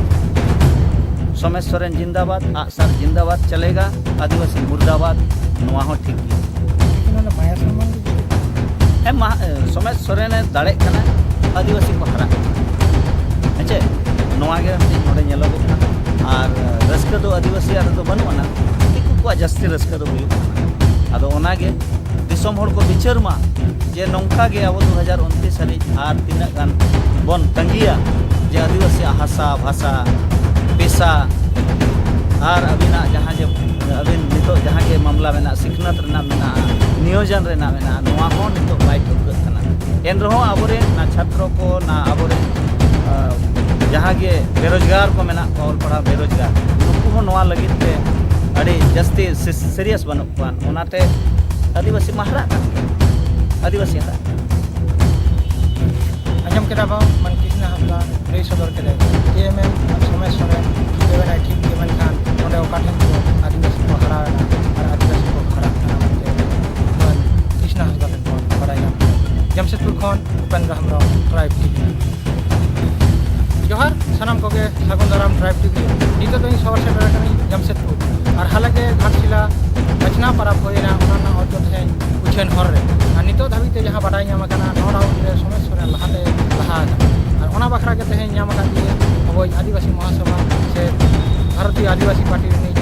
ᱥᱚᱢᱮᱥ ᱥᱚᱨᱮᱱ ᱡᱤᱱᱫᱟᱵᱟᱫ, ᱟᱜᱼᱥᱟᱨ ᱡᱤᱱᱫᱟᱵᱟᱫ ᱪᱟᱞᱮᱜᱟ, ᱟᱹᱫᱤᱵᱟᱹᱥᱤ ᱢᱩᱨᱫᱟᱵᱟᱫ, ᱱᱚᱣᱟ ᱦᱚᱸ ᱴᱷᱤᱠ ᱜᱮᱭᱟ᱾ ᱞᱮᱠᱤᱱ ᱚᱱᱟ ᱢᱟᱭᱟ ᱥᱚᱢᱢᱟᱱ ᱫᱚ ᱪᱮᱫ? ᱦᱮᱸ, ᱢᱟ, ᱮ, ᱥᱚᱢᱮᱥ ᱥᱚᱨᱮᱱᱮ ᱫᱟᱲᱮᱜ ᱠᱟᱱᱟ, ᱟᱹᱫᱤᱵᱟᱹᱥᱤ ᱠᱚ ᱦᱟᱨᱟᱜ ᱠᱟᱱᱟ᱾ ᱦᱮᱸ ᱪᱮ? ᱱᱚᱣᱟ ᱜᱮ ᱢᱤᱫᱴᱤᱡ ᱱᱚᱰᱮ ᱧᱮᱞᱚᱜᱚᱜ ᱠᱟᱱᱟ᱾ ᱟᱨ, ᱮ, ᱨᱟᱹᱥᱠᱟᱹ ᱫᱚ ᱟᱹᱫᱤᱵᱟᱹᱥᱤᱭᱟᱜ ᱨᱮᱫᱚ ᱵᱟᱹᱱᱩᱜ ᱟᱱᱟ, ᱫᱤᱠᱩ ᱠᱚᱣᱟᱜ ᱡᱟᱹᱥᱛᱤ ᱨᱟᱹᱥᱠᱟᱹ ᱫᱚ ᱦᱩᱭᱩᱜ ᱠᱟᱱᱟ᱾ ᱟᱫᱚ ᱚᱱᱟᱜᱮ ᱫᱤᱥᱚᱢ ᱦᱚᱲ ᱠᱚ ᱵᱤᱪᱟᱹᱨ ᱢᱟ ᱡᱮ ᱱᱚᱝᱠᱟ ᱜᱮ ᱟᱵᱚ ᱫᱩ ᱦᱟᱡᱟᱨ ᱩᱱᱛᱨᱤᱥ ᱦᱟᱹᱨᱤᱡ ᱟᱨ ᱛᱤᱱᱟᱹᱜ ᱜᱟᱱ ᱵᱚᱱ ᱛᱟᱺᱜᱤᱭᱟ ᱡᱮ ᱟᱹᱫᱤᱵᱟᱹᱥᱤᱭᱟᱜ ᱦᱟᱥᱟ, ᱵᱷᱟᱥᱟ, ᱯᱮᱥᱟ ᱟᱨ ᱟᱹᱵᱤᱱᱟᱜ ᱡᱟᱦᱟᱸ ᱡᱮ ᱟᱹᱵᱤᱱ ᱱᱤᱛᱚᱜ ᱡᱟᱦᱟᱸ ᱜᱮ ᱢᱟᱢᱞᱟ ᱢᱮᱱᱟᱜᱼᱟ, ᱥᱤᱠᱷᱱᱟᱹᱛ ᱨᱮᱱᱟᱜ ᱢᱮᱱᱟᱜᱼᱟ, ᱱᱤᱭᱳᱡᱚᱱ ᱨᱮᱱᱟᱜ ᱢᱮᱱᱟᱜᱼᱟ, ᱱᱚᱣᱟ ᱦᱚᱸ ᱱᱤᱛᱚᱜ ᱵᱟᱭ ᱴᱷᱟᱹᱣᱠᱟᱹᱜ ᱠᱟᱱᱟ᱾ ᱮᱱ ᱨᱮᱦᱚᱸ ᱟᱵᱚᱨᱮᱱ ᱱᱟ ᱪᱷᱟᱛᱨᱚ ᱠᱚ, ᱱᱟ ᱟᱵᱚᱨᱮᱱ, ᱟ, ᱡᱟᱦᱟᱸ ᱜᱮ ᱵᱮᱨᱳᱡᱽᱜᱟᱨ ᱠᱚ ᱢᱮᱱᱟᱜ ᱠᱚᱣᱟ, ᱚᱞ ᱯᱟᱲᱦᱟᱣ ᱵᱮᱨᱳᱡᱽᱜᱟᱨ, ᱱᱩᱠᱩ ᱦᱚᱸ ᱱᱚᱣᱟ ᱞᱟᱹᱜᱤᱫ ᱛᱮ ᱟᱹᱰᱤ ᱡᱟᱹᱥᱛᱤ ᱥᱤ-, ᱥᱤᱨᱤᱭᱟᱥ ᱵᱟᱹᱱᱩᱜ ᱠᱚᱣᱟ᱾ ᱚᱱᱟᱛᱮ ᱟᱹᱫᱤᱵᱟᱹᱥᱤ ᱢᱟ ᱦᱟᱨᱟᱜ ᱠᱟᱱ ᱜᱮᱭᱟ, ᱟᱹᱫᱤᱵᱟᱹᱥᱤ ᱦᱟᱨᱟᱜ ᱠᱟᱱ ᱜᱮᱭᱟ᱾ ᱟᱸᱡᱚᱢ ᱠᱮᱫᱟ ᱵᱚᱱ ᱢᱟᱱ ᱠᱨᱤᱥᱱᱟ ᱦᱟᱸᱥᱫᱟ ᱞᱟᱹᱭ ᱥᱚᱫᱚᱨ ᱠᱮᱫᱟᱭ, ᱡᱮ ᱮᱢ ᱮᱢ ᱥᱚᱢᱮᱥ ᱥᱚᱨᱮᱱ ᱴᱷᱤᱠ ᱜᱮ ᱢᱮᱱᱟᱭ, ᱴᱷᱤᱠ ᱜᱮ, ᱢᱮᱱᱠᱷᱟᱱ ᱱᱚᱰᱮ ᱚᱠᱟ ᱴᱷᱮᱱ ᱠᱚ ᱟᱹᱫᱤᱵᱟᱹᱥᱤ ᱠᱚ ᱦᱟᱨᱟᱣ ᱮᱱᱟ ᱟᱨ ᱟᱹᱫᱤᱵᱟᱹᱥᱤ ᱠᱚ ᱦᱟᱨᱟᱜ ᱠᱟᱱᱟ ᱢᱮᱱᱛᱮ ᱢᱟᱱ ᱠᱨᱤᱥᱱᱟ ᱦᱟᱸᱥᱫᱟ ᱴᱷᱮᱱ ᱠᱷᱚᱱ ᱵᱟᱰᱟᱭ ᱧᱟᱢ ᱠᱮᱫᱟ᱾ ᱡᱟᱢᱥᱮᱫᱽᱯᱩᱨ ᱠᱷᱚᱱ ᱩᱯᱮᱱᱫᱨᱚ ᱦᱮᱢᱵᱨᱚᱢ, ᱴᱨᱟᱭᱤᱵᱽ ᱴᱤᱵᱷᱤ᱾ ᱡᱚᱦᱟᱨ ᱥᱟᱱᱟᱢ ᱠᱚᱜᱮ, ᱥᱟᱹᱜᱩᱱ ᱫᱟᱨᱟᱢ ᱴᱨᱟᱭᱤᱵᱽ ᱴᱤᱵᱷᱤ᱾ ᱱᱤᱛᱚᱜ ᱫᱚᱧ ᱥᱚᱦᱚᱨ ᱥᱮᱴᱮᱨ ᱟᱠᱟᱱᱟᱹᱧ ᱡᱟᱢᱥᱮᱫᱽᱯᱩᱨ, ᱟᱨ ᱦᱚᱨ ᱨᱮ᱾ ᱟᱨ ᱱᱤᱛᱚᱜ ᱫᱷᱟᱹᱵᱤᱡ ᱛᱮ ᱡᱟᱦᱟᱸ ᱵᱟᱰᱟᱭ ᱧᱟᱢ ᱟᱠᱟᱱᱟ, ᱱᱚᱣᱟ round ᱨᱮ ᱥᱚᱢᱮᱥ ᱥᱚᱨᱮᱱ ᱞᱟᱦᱟᱛᱮ ᱞᱟᱦᱟ ᱟᱠᱟᱱᱟ᱾ ᱟᱨ ᱚᱱᱟ ᱵᱟᱠᱷᱨᱟ ᱜᱮ ᱛᱮᱦᱮᱧ ᱧᱟᱢ ᱟᱠᱟᱫ ᱜᱮ ᱟᱵᱚᱭᱤᱡ ᱟᱹᱫᱤᱵᱟᱹᱥᱤ ᱢᱚᱦᱟᱥᱚᱵᱷᱟ ᱥᱮ ᱵᱷᱟᱨᱚᱛᱤᱭᱚ ᱟᱹᱫᱤᱵᱟᱹᱥᱤ ᱯᱟᱨᱴᱤ ᱨᱤᱱᱤᱡ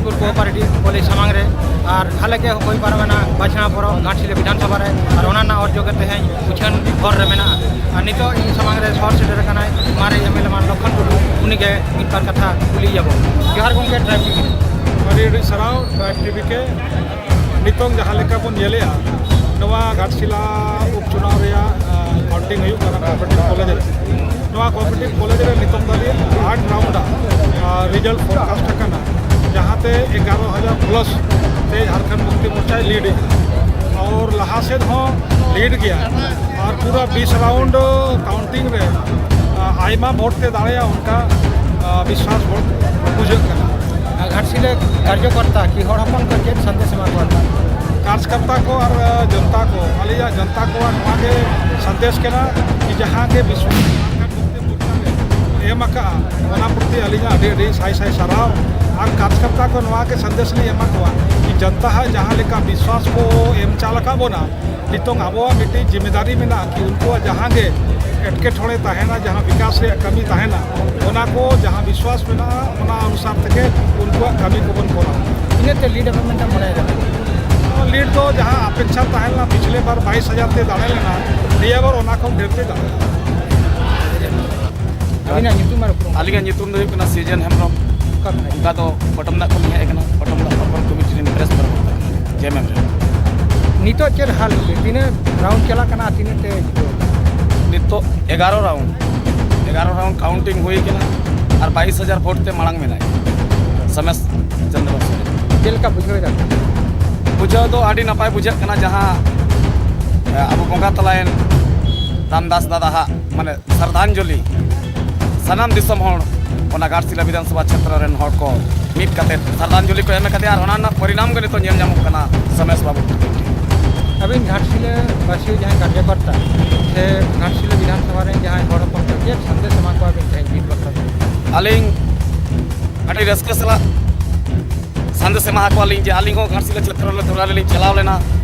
ᱥᱩᱨ ᱠᱳᱚᱯᱟᱨᱮᱴᱤᱵᱷ ᱠᱚᱞᱮᱡᱽ ᱥᱟᱢᱟᱝ ᱨᱮ᱾ ᱟᱨ ᱦᱟᱞᱮ ᱜᱮ ᱦᱩᱭ ᱯᱟᱨᱚᱢᱮᱱᱟ ᱵᱟᱪᱷᱱᱟᱣ ᱯᱚᱨᱚᱵᱽ ᱜᱷᱟᱴᱥᱤᱞᱟᱹ ᱵᱤᱫᱷᱟᱱ ᱥᱚᱵᱷᱟ ᱨᱮ, ᱟᱨ ᱚᱱᱟ ᱨᱮᱱᱟᱜ ᱚᱨᱡᱚ ᱜᱮ ᱛᱮᱦᱮᱧ ᱩᱪᱷᱟᱹᱱ ᱦᱚᱨ ᱨᱮ ᱢᱮᱱᱟᱜᱼᱟ᱾ ᱟᱨ ᱱᱤᱛᱚᱜ ᱤᱧ ᱥᱟᱢᱟᱝ ᱨᱮ ᱥᱚᱦᱚᱨ ᱥᱮᱴᱮᱨ ᱟᱠᱟᱱᱟᱭ ᱢᱟᱨᱮ ᱮᱢ ᱮᱞ ᱮ ᱢᱟᱱ ᱞᱚᱠᱷᱚᱱ ᱴᱩᱰᱩ, ᱩᱱᱤᱜᱮ ᱢᱤᱫ ᱵᱟᱨ ᱠᱟᱛᱷᱟ ᱠᱩᱞᱤᱭᱮᱭᱟᱵᱚᱱ᱾ ᱡᱚᱦᱟᱨ ᱜᱚᱢᱠᱮ, ᱴᱨᱟᱭᱤᱵᱽ ᱴᱤᱵᱷᱤ᱾ ᱟᱹᱰᱤ ᱟᱹᱰᱤ ᱥᱟᱨᱦᱟᱣ ᱴᱨᱟᱭᱤᱵᱽ ᱴᱤᱵᱷᱤ ᱠᱮ᱾ ᱱᱤᱛᱚᱝ ᱡᱟᱦᱟᱸ ᱞᱮᱠᱟ ᱵᱚᱱ ᱧᱮᱞᱮᱜᱼᱟ, ᱱᱚᱣᱟ ᱜᱷᱟᱴᱥᱤᱞᱟ ᱩᱯᱪᱩᱱᱟᱣ ᱨᱮᱭᱟᱜ, ᱟ, ᱠᱟᱣᱩᱱᱴᱤᱝ ᱦᱩᱭᱩᱜ ᱠᱟᱱᱟ ᱠᱚᱯᱟᱨᱮᱴᱤᱵᱷ ᱠᱚᱞᱮᱡᱽ ᱨᱮ᱾ ᱱᱚᱣᱟ ᱠᱚᱯᱟᱨᱮᱴᱤᱵᱷ ᱠᱚᱞᱮᱡᱽ ᱨᱮ ᱱᱤᱛᱚᱝ ᱫᱷᱟᱹᱵᱤᱡ ᱟᱴ ᱨᱟᱣᱩᱱᱰ ᱟᱜ, ᱟ, ᱨᱤᱡᱟᱞᱴ ᱯᱷᱳᱨᱠᱟᱥᱴ ᱟᱠᱟᱱᱟ, ᱡᱟᱦᱟᱸᱛᱮ ᱮᱜᱟᱨᱚ ᱦᱟᱡᱟᱨ ᱯᱞᱟᱥ ᱛᱮ ᱡᱷᱟᱲᱠᱷᱚᱸᱰ ᱢᱩᱠᱛᱤ ᱢᱳᱨᱪᱟᱭ ᱞᱤᱰ ᱮᱫᱟ᱾ ᱟᱨ ᱞᱟᱦᱟ ᱥᱮᱫ ᱦᱚᱸ ᱞᱤᱰ ᱜᱮᱭᱟ᱾ ᱟᱨ ᱯᱩᱨᱟᱹ ᱵᱤᱥ ᱨᱟᱣᱩᱱᱰ ᱠᱟᱣᱩᱱᱴᱤᱝ ᱨᱮ, ᱟ, ᱟᱭᱢᱟ ᱵᱷᱳᱴ ᱛᱮ ᱫᱟᱲᱮᱭᱟᱜᱼᱟ, ᱚᱱᱠᱟ, ᱟ, ᱵᱤᱥᱣᱟᱥ ᱵᱷᱳᱴ ᱵᱩᱡᱷᱟᱹᱜ ᱠᱟᱱᱟ᱾ ᱟᱨ ᱜᱷᱟᱴᱥᱤᱞᱟᱹ ᱠᱟᱨᱡᱚᱠᱚᱨᱛᱟ ᱠᱤ ᱦᱚᱲ ᱦᱚᱯᱚᱱ ᱠᱚ ᱪᱮᱫ ᱥᱟᱸᱫᱮᱥ ᱮᱢᱟ ᱠᱚᱣᱟ? ᱠᱟᱨᱡᱚᱠᱚᱨᱛᱟ ᱠᱚ ᱟᱨ, ᱟ, ᱡᱚᱱᱛᱟ ᱠᱚ, ᱟᱞᱮᱭᱟᱜ ᱡᱚᱱᱛᱟ ᱠᱚᱣᱟᱜ ᱱᱚᱣᱟ ᱜᱮ ᱥᱟᱸᱫᱮᱥ ᱠᱟᱱᱟ ᱠᱤ ᱡᱟᱦᱟᱸ ᱜᱮ ᱵᱤᱥᱣᱟᱥ ᱮᱢ ᱟᱠᱟᱫᱼᱟ, ᱚᱱᱟ ᱯᱨᱚᱛᱤ ᱟᱹᱞᱤᱧᱟᱜ ᱟᱹᱰᱤ ᱟᱹᱰᱤ ᱥᱟᱭ ᱥᱟᱭ ᱥᱟᱨᱦᱟᱣ᱾ ᱟᱨ ᱠᱟᱨᱡᱚᱠᱚᱨᱛᱟ ᱠᱚ ᱱᱚᱣᱟ ᱜᱮ ᱥᱟᱸᱫᱮᱥ ᱞᱤᱧ ᱮᱢᱟ ᱠᱚᱣᱟ ᱠᱤ ᱡᱚᱱᱛᱟ ᱦᱟᱜ ᱡᱟᱦᱟᱸ ᱞᱮᱠᱟ ᱵᱤᱥᱣᱟᱥ ᱠᱚ ᱮᱢ ᱪᱟᱞ ᱟᱠᱟᱫ ᱵᱚᱱᱟ, ᱱᱤᱛᱚᱝ ᱟᱵᱚᱣᱟᱜ ᱢᱤᱫᱴᱤᱡ ᱡᱤᱢᱤᱫᱟᱨᱤ ᱢᱮᱱᱟᱜᱼᱟ ᱠᱤ ᱩᱱᱠᱩᱣᱟᱜ ᱡᱟᱦᱟᱸ ᱜᱮ ᱮᱴᱠᱮᱴᱚᱬᱮ ᱛᱟᱦᱮᱱᱟ, ᱡᱟᱦᱟᱸ ᱵᱤᱠᱟᱥ ᱨᱮᱭᱟᱜ ᱠᱟᱹᱢᱤ ᱛᱟᱦᱮᱱᱟ, ᱚᱱᱟ ᱠᱚ ᱡᱟᱦᱟᱸ ᱵᱤᱥᱣᱟᱥ ᱢᱮᱱᱟᱜᱼᱟ, ᱚᱱᱟ ᱚᱱᱩᱥᱟᱨ ᱛᱮᱜᱮ ᱩᱱᱠᱩᱣᱟᱜ ᱠᱟᱹᱢᱤ ᱠᱚᱵᱚᱱ ᱠᱚᱨᱟᱣᱟ᱾ ᱤᱱᱟᱹᱛᱮ ᱞᱤᱰ ᱟᱯᱮ ᱢᱮᱱᱛᱮ ᱢᱚᱱᱮᱭᱮᱫᱟ? ᱞᱤᱰ ᱫᱚ ᱡᱟᱦᱟᱸ ᱟᱯᱮᱠᱥᱟ ᱛᱟᱦᱮᱸ ᱞᱮᱱᱟ, ᱯᱤᱪᱷᱞᱮ ᱵᱟᱨ ᱵᱟᱭᱤᱥ ᱦᱟᱡᱟᱨ ᱛᱮ ᱫᱟᱲᱮ ᱞᱮᱱᱟ, ᱱᱤᱭᱟᱹ ᱵᱟᱨ ᱚᱱᱟ ᱠᱷᱚᱱ ᱰᱷᱮᱨ ᱛᱮ ᱫᱟᱲᱮ ᱞᱮᱱᱟ᱾ ᱟᱹᱵᱤᱱᱟᱜ ᱧᱩᱛᱩᱢ ᱟᱨ ᱩᱯᱨᱩᱢ? ᱟᱹᱞᱤᱧᱟᱜ ᱧᱩᱛᱩᱢ ᱫᱚ ᱦᱩᱭᱩᱜ ᱠᱟᱱᱟ ᱥᱤᱨᱡᱚᱱ ᱦᱮᱢᱵᱨᱚᱢ᱾ ᱚᱠᱟ ᱠᱷᱚᱱᱟᱜ? ᱚᱱᱠᱟ ᱫᱚ ᱯᱚᱴᱚᱢ ᱫᱟᱜ ᱠᱷᱚᱱ ᱞᱤᱧ ᱦᱮᱡ ᱟᱠᱟᱱᱟ, ᱯᱚᱴᱚᱢ ᱫᱟᱜ ᱯᱚᱨᱯᱚᱨ ᱠᱚᱢᱤᱴᱤ ᱨᱮᱱ ᱯᱨᱮᱥ ᱯᱟᱨᱯᱚᱨ ᱠᱟᱱᱟ, ᱡᱮ ᱮᱢ ᱮᱢ ᱨᱮ᱾ ᱱᱤᱛᱚᱜ ᱪᱮᱫ ᱦᱟᱞ? ᱛᱤᱱᱟᱹᱜ ᱨᱟᱣᱩᱱᱰ ᱪᱟᱞᱟᱜ ᱠᱟᱱᱟ ᱟᱨ ᱛᱤᱱᱟᱹᱜ ᱛᱮ ᱡᱤᱛᱟᱹᱣ ᱠᱟᱱᱟ? ᱱᱤᱛᱚᱜ ᱮᱜᱟᱨᱚ ᱨᱟᱣᱩᱱᱰ, ᱮᱜᱟᱨᱚ ᱨᱟᱣᱩᱱᱰ ᱠᱟᱣᱩᱱᱴᱤᱝ ᱦᱩᱭ ᱠᱟᱱᱟ ᱟᱨ ᱵᱟᱭᱤᱥ ᱦᱟᱡᱟᱨ ᱵᱷᱳᱴ ᱛᱮ ᱢᱟᱲᱟᱝ ᱢᱮᱱᱟᱭ ᱥᱚᱢᱮᱥ ᱪᱚᱱᱫᱨᱚ ᱥᱚᱨᱮᱱ᱾ ᱪᱮᱫ ᱞᱮᱠᱟ ᱵᱩᱡᱷᱟᱹᱣ ᱮᱫᱟ? ᱵᱩᱡᱷᱟᱹᱣ ᱫᱚ ᱟᱹᱰᱤ ᱱᱟᱯᱟᱭ ᱵᱩᱡᱷᱟᱹᱜ ᱠᱟᱱᱟ, ᱡᱟᱦᱟᱸ, ᱮ, ᱟᱵᱚ ᱵᱚᱸᱜᱟ ᱛᱟᱞᱟᱭᱮᱱ ᱨᱟᱢᱫᱟᱥ ᱫᱟᱫᱟ ᱦᱟᱜ, ᱢᱟᱱᱮ, ᱥᱨᱟᱫᱷᱟᱧᱡᱚᱞᱤ ᱥᱟᱱᱟᱢ ᱫᱤᱥᱚᱢ ᱦᱚᱲ, ᱚᱱᱟ ᱜᱷᱟᱴᱥᱤᱞᱟ ᱵᱤᱫᱷᱟᱱ ᱥᱚᱵᱷᱟ ᱪᱷᱮᱛᱨᱚ ᱨᱮᱱ ᱦᱚᱲ ᱠᱚ ᱢᱤᱫ ᱠᱟᱛᱮ ᱥᱨᱟᱫᱷᱟᱧᱡᱚᱞᱤ ᱠᱚ ᱮᱢ ᱟᱠᱟᱫᱮᱭᱟ ᱟᱨ ᱚᱱᱟ ᱨᱮᱱᱟᱜ ᱯᱚᱨᱤᱱᱟᱢ ᱜᱮ ᱱᱤᱛᱚᱜ ᱧᱮᱞ ᱧᱟᱢᱚᱜ ᱠᱟᱱᱟ ᱥᱚᱢᱮᱥ ᱵᱟᱵᱩ᱾ ᱟᱹᱵᱤᱱ ᱜᱷᱟᱴᱥᱤᱞᱟᱹ ᱵᱟᱥᱤ ᱡᱟᱦᱟᱸᱭ ᱠᱟᱨᱡᱚᱠᱚᱨᱛᱟ ᱥᱮ ᱜᱷᱟᱴᱥᱤᱞᱟᱹ ᱵᱤᱫᱷᱟᱱ ᱥᱚᱵᱷᱟ ᱨᱮᱱ ᱡᱟᱦᱟᱸᱭ ᱦᱚᱲ ᱦᱚᱯᱚᱱ ᱠᱚ ᱪᱮᱫ ᱥᱟᱸᱫᱮᱥ ᱮᱢᱟ ᱠᱚᱣᱟ ᱵᱤᱱ ᱛᱮᱦᱮᱧ ᱡᱤᱛ ᱵᱟᱠᱷᱨᱟ ᱛᱮ? ᱟᱹᱞᱤᱧ ᱟᱹᱰᱤ ᱨᱟᱹᱥᱠᱟᱹ ᱥᱟᱞᱟᱜ ᱥᱟᱸᱫᱮᱥ ᱮᱢᱟ ᱟᱠᱚᱣᱟᱞᱤᱧ ᱡᱮ ᱟᱹᱞᱤᱧ ᱦᱚᱸ ᱜᱷᱟᱴᱥᱤᱞᱟᱹ ᱪᱷᱮᱛᱨᱚ ᱨᱮ ᱛᱷᱚᱲᱟ ᱞᱤᱧ ᱪᱟᱞᱟᱣ ᱞᱮᱱᱟ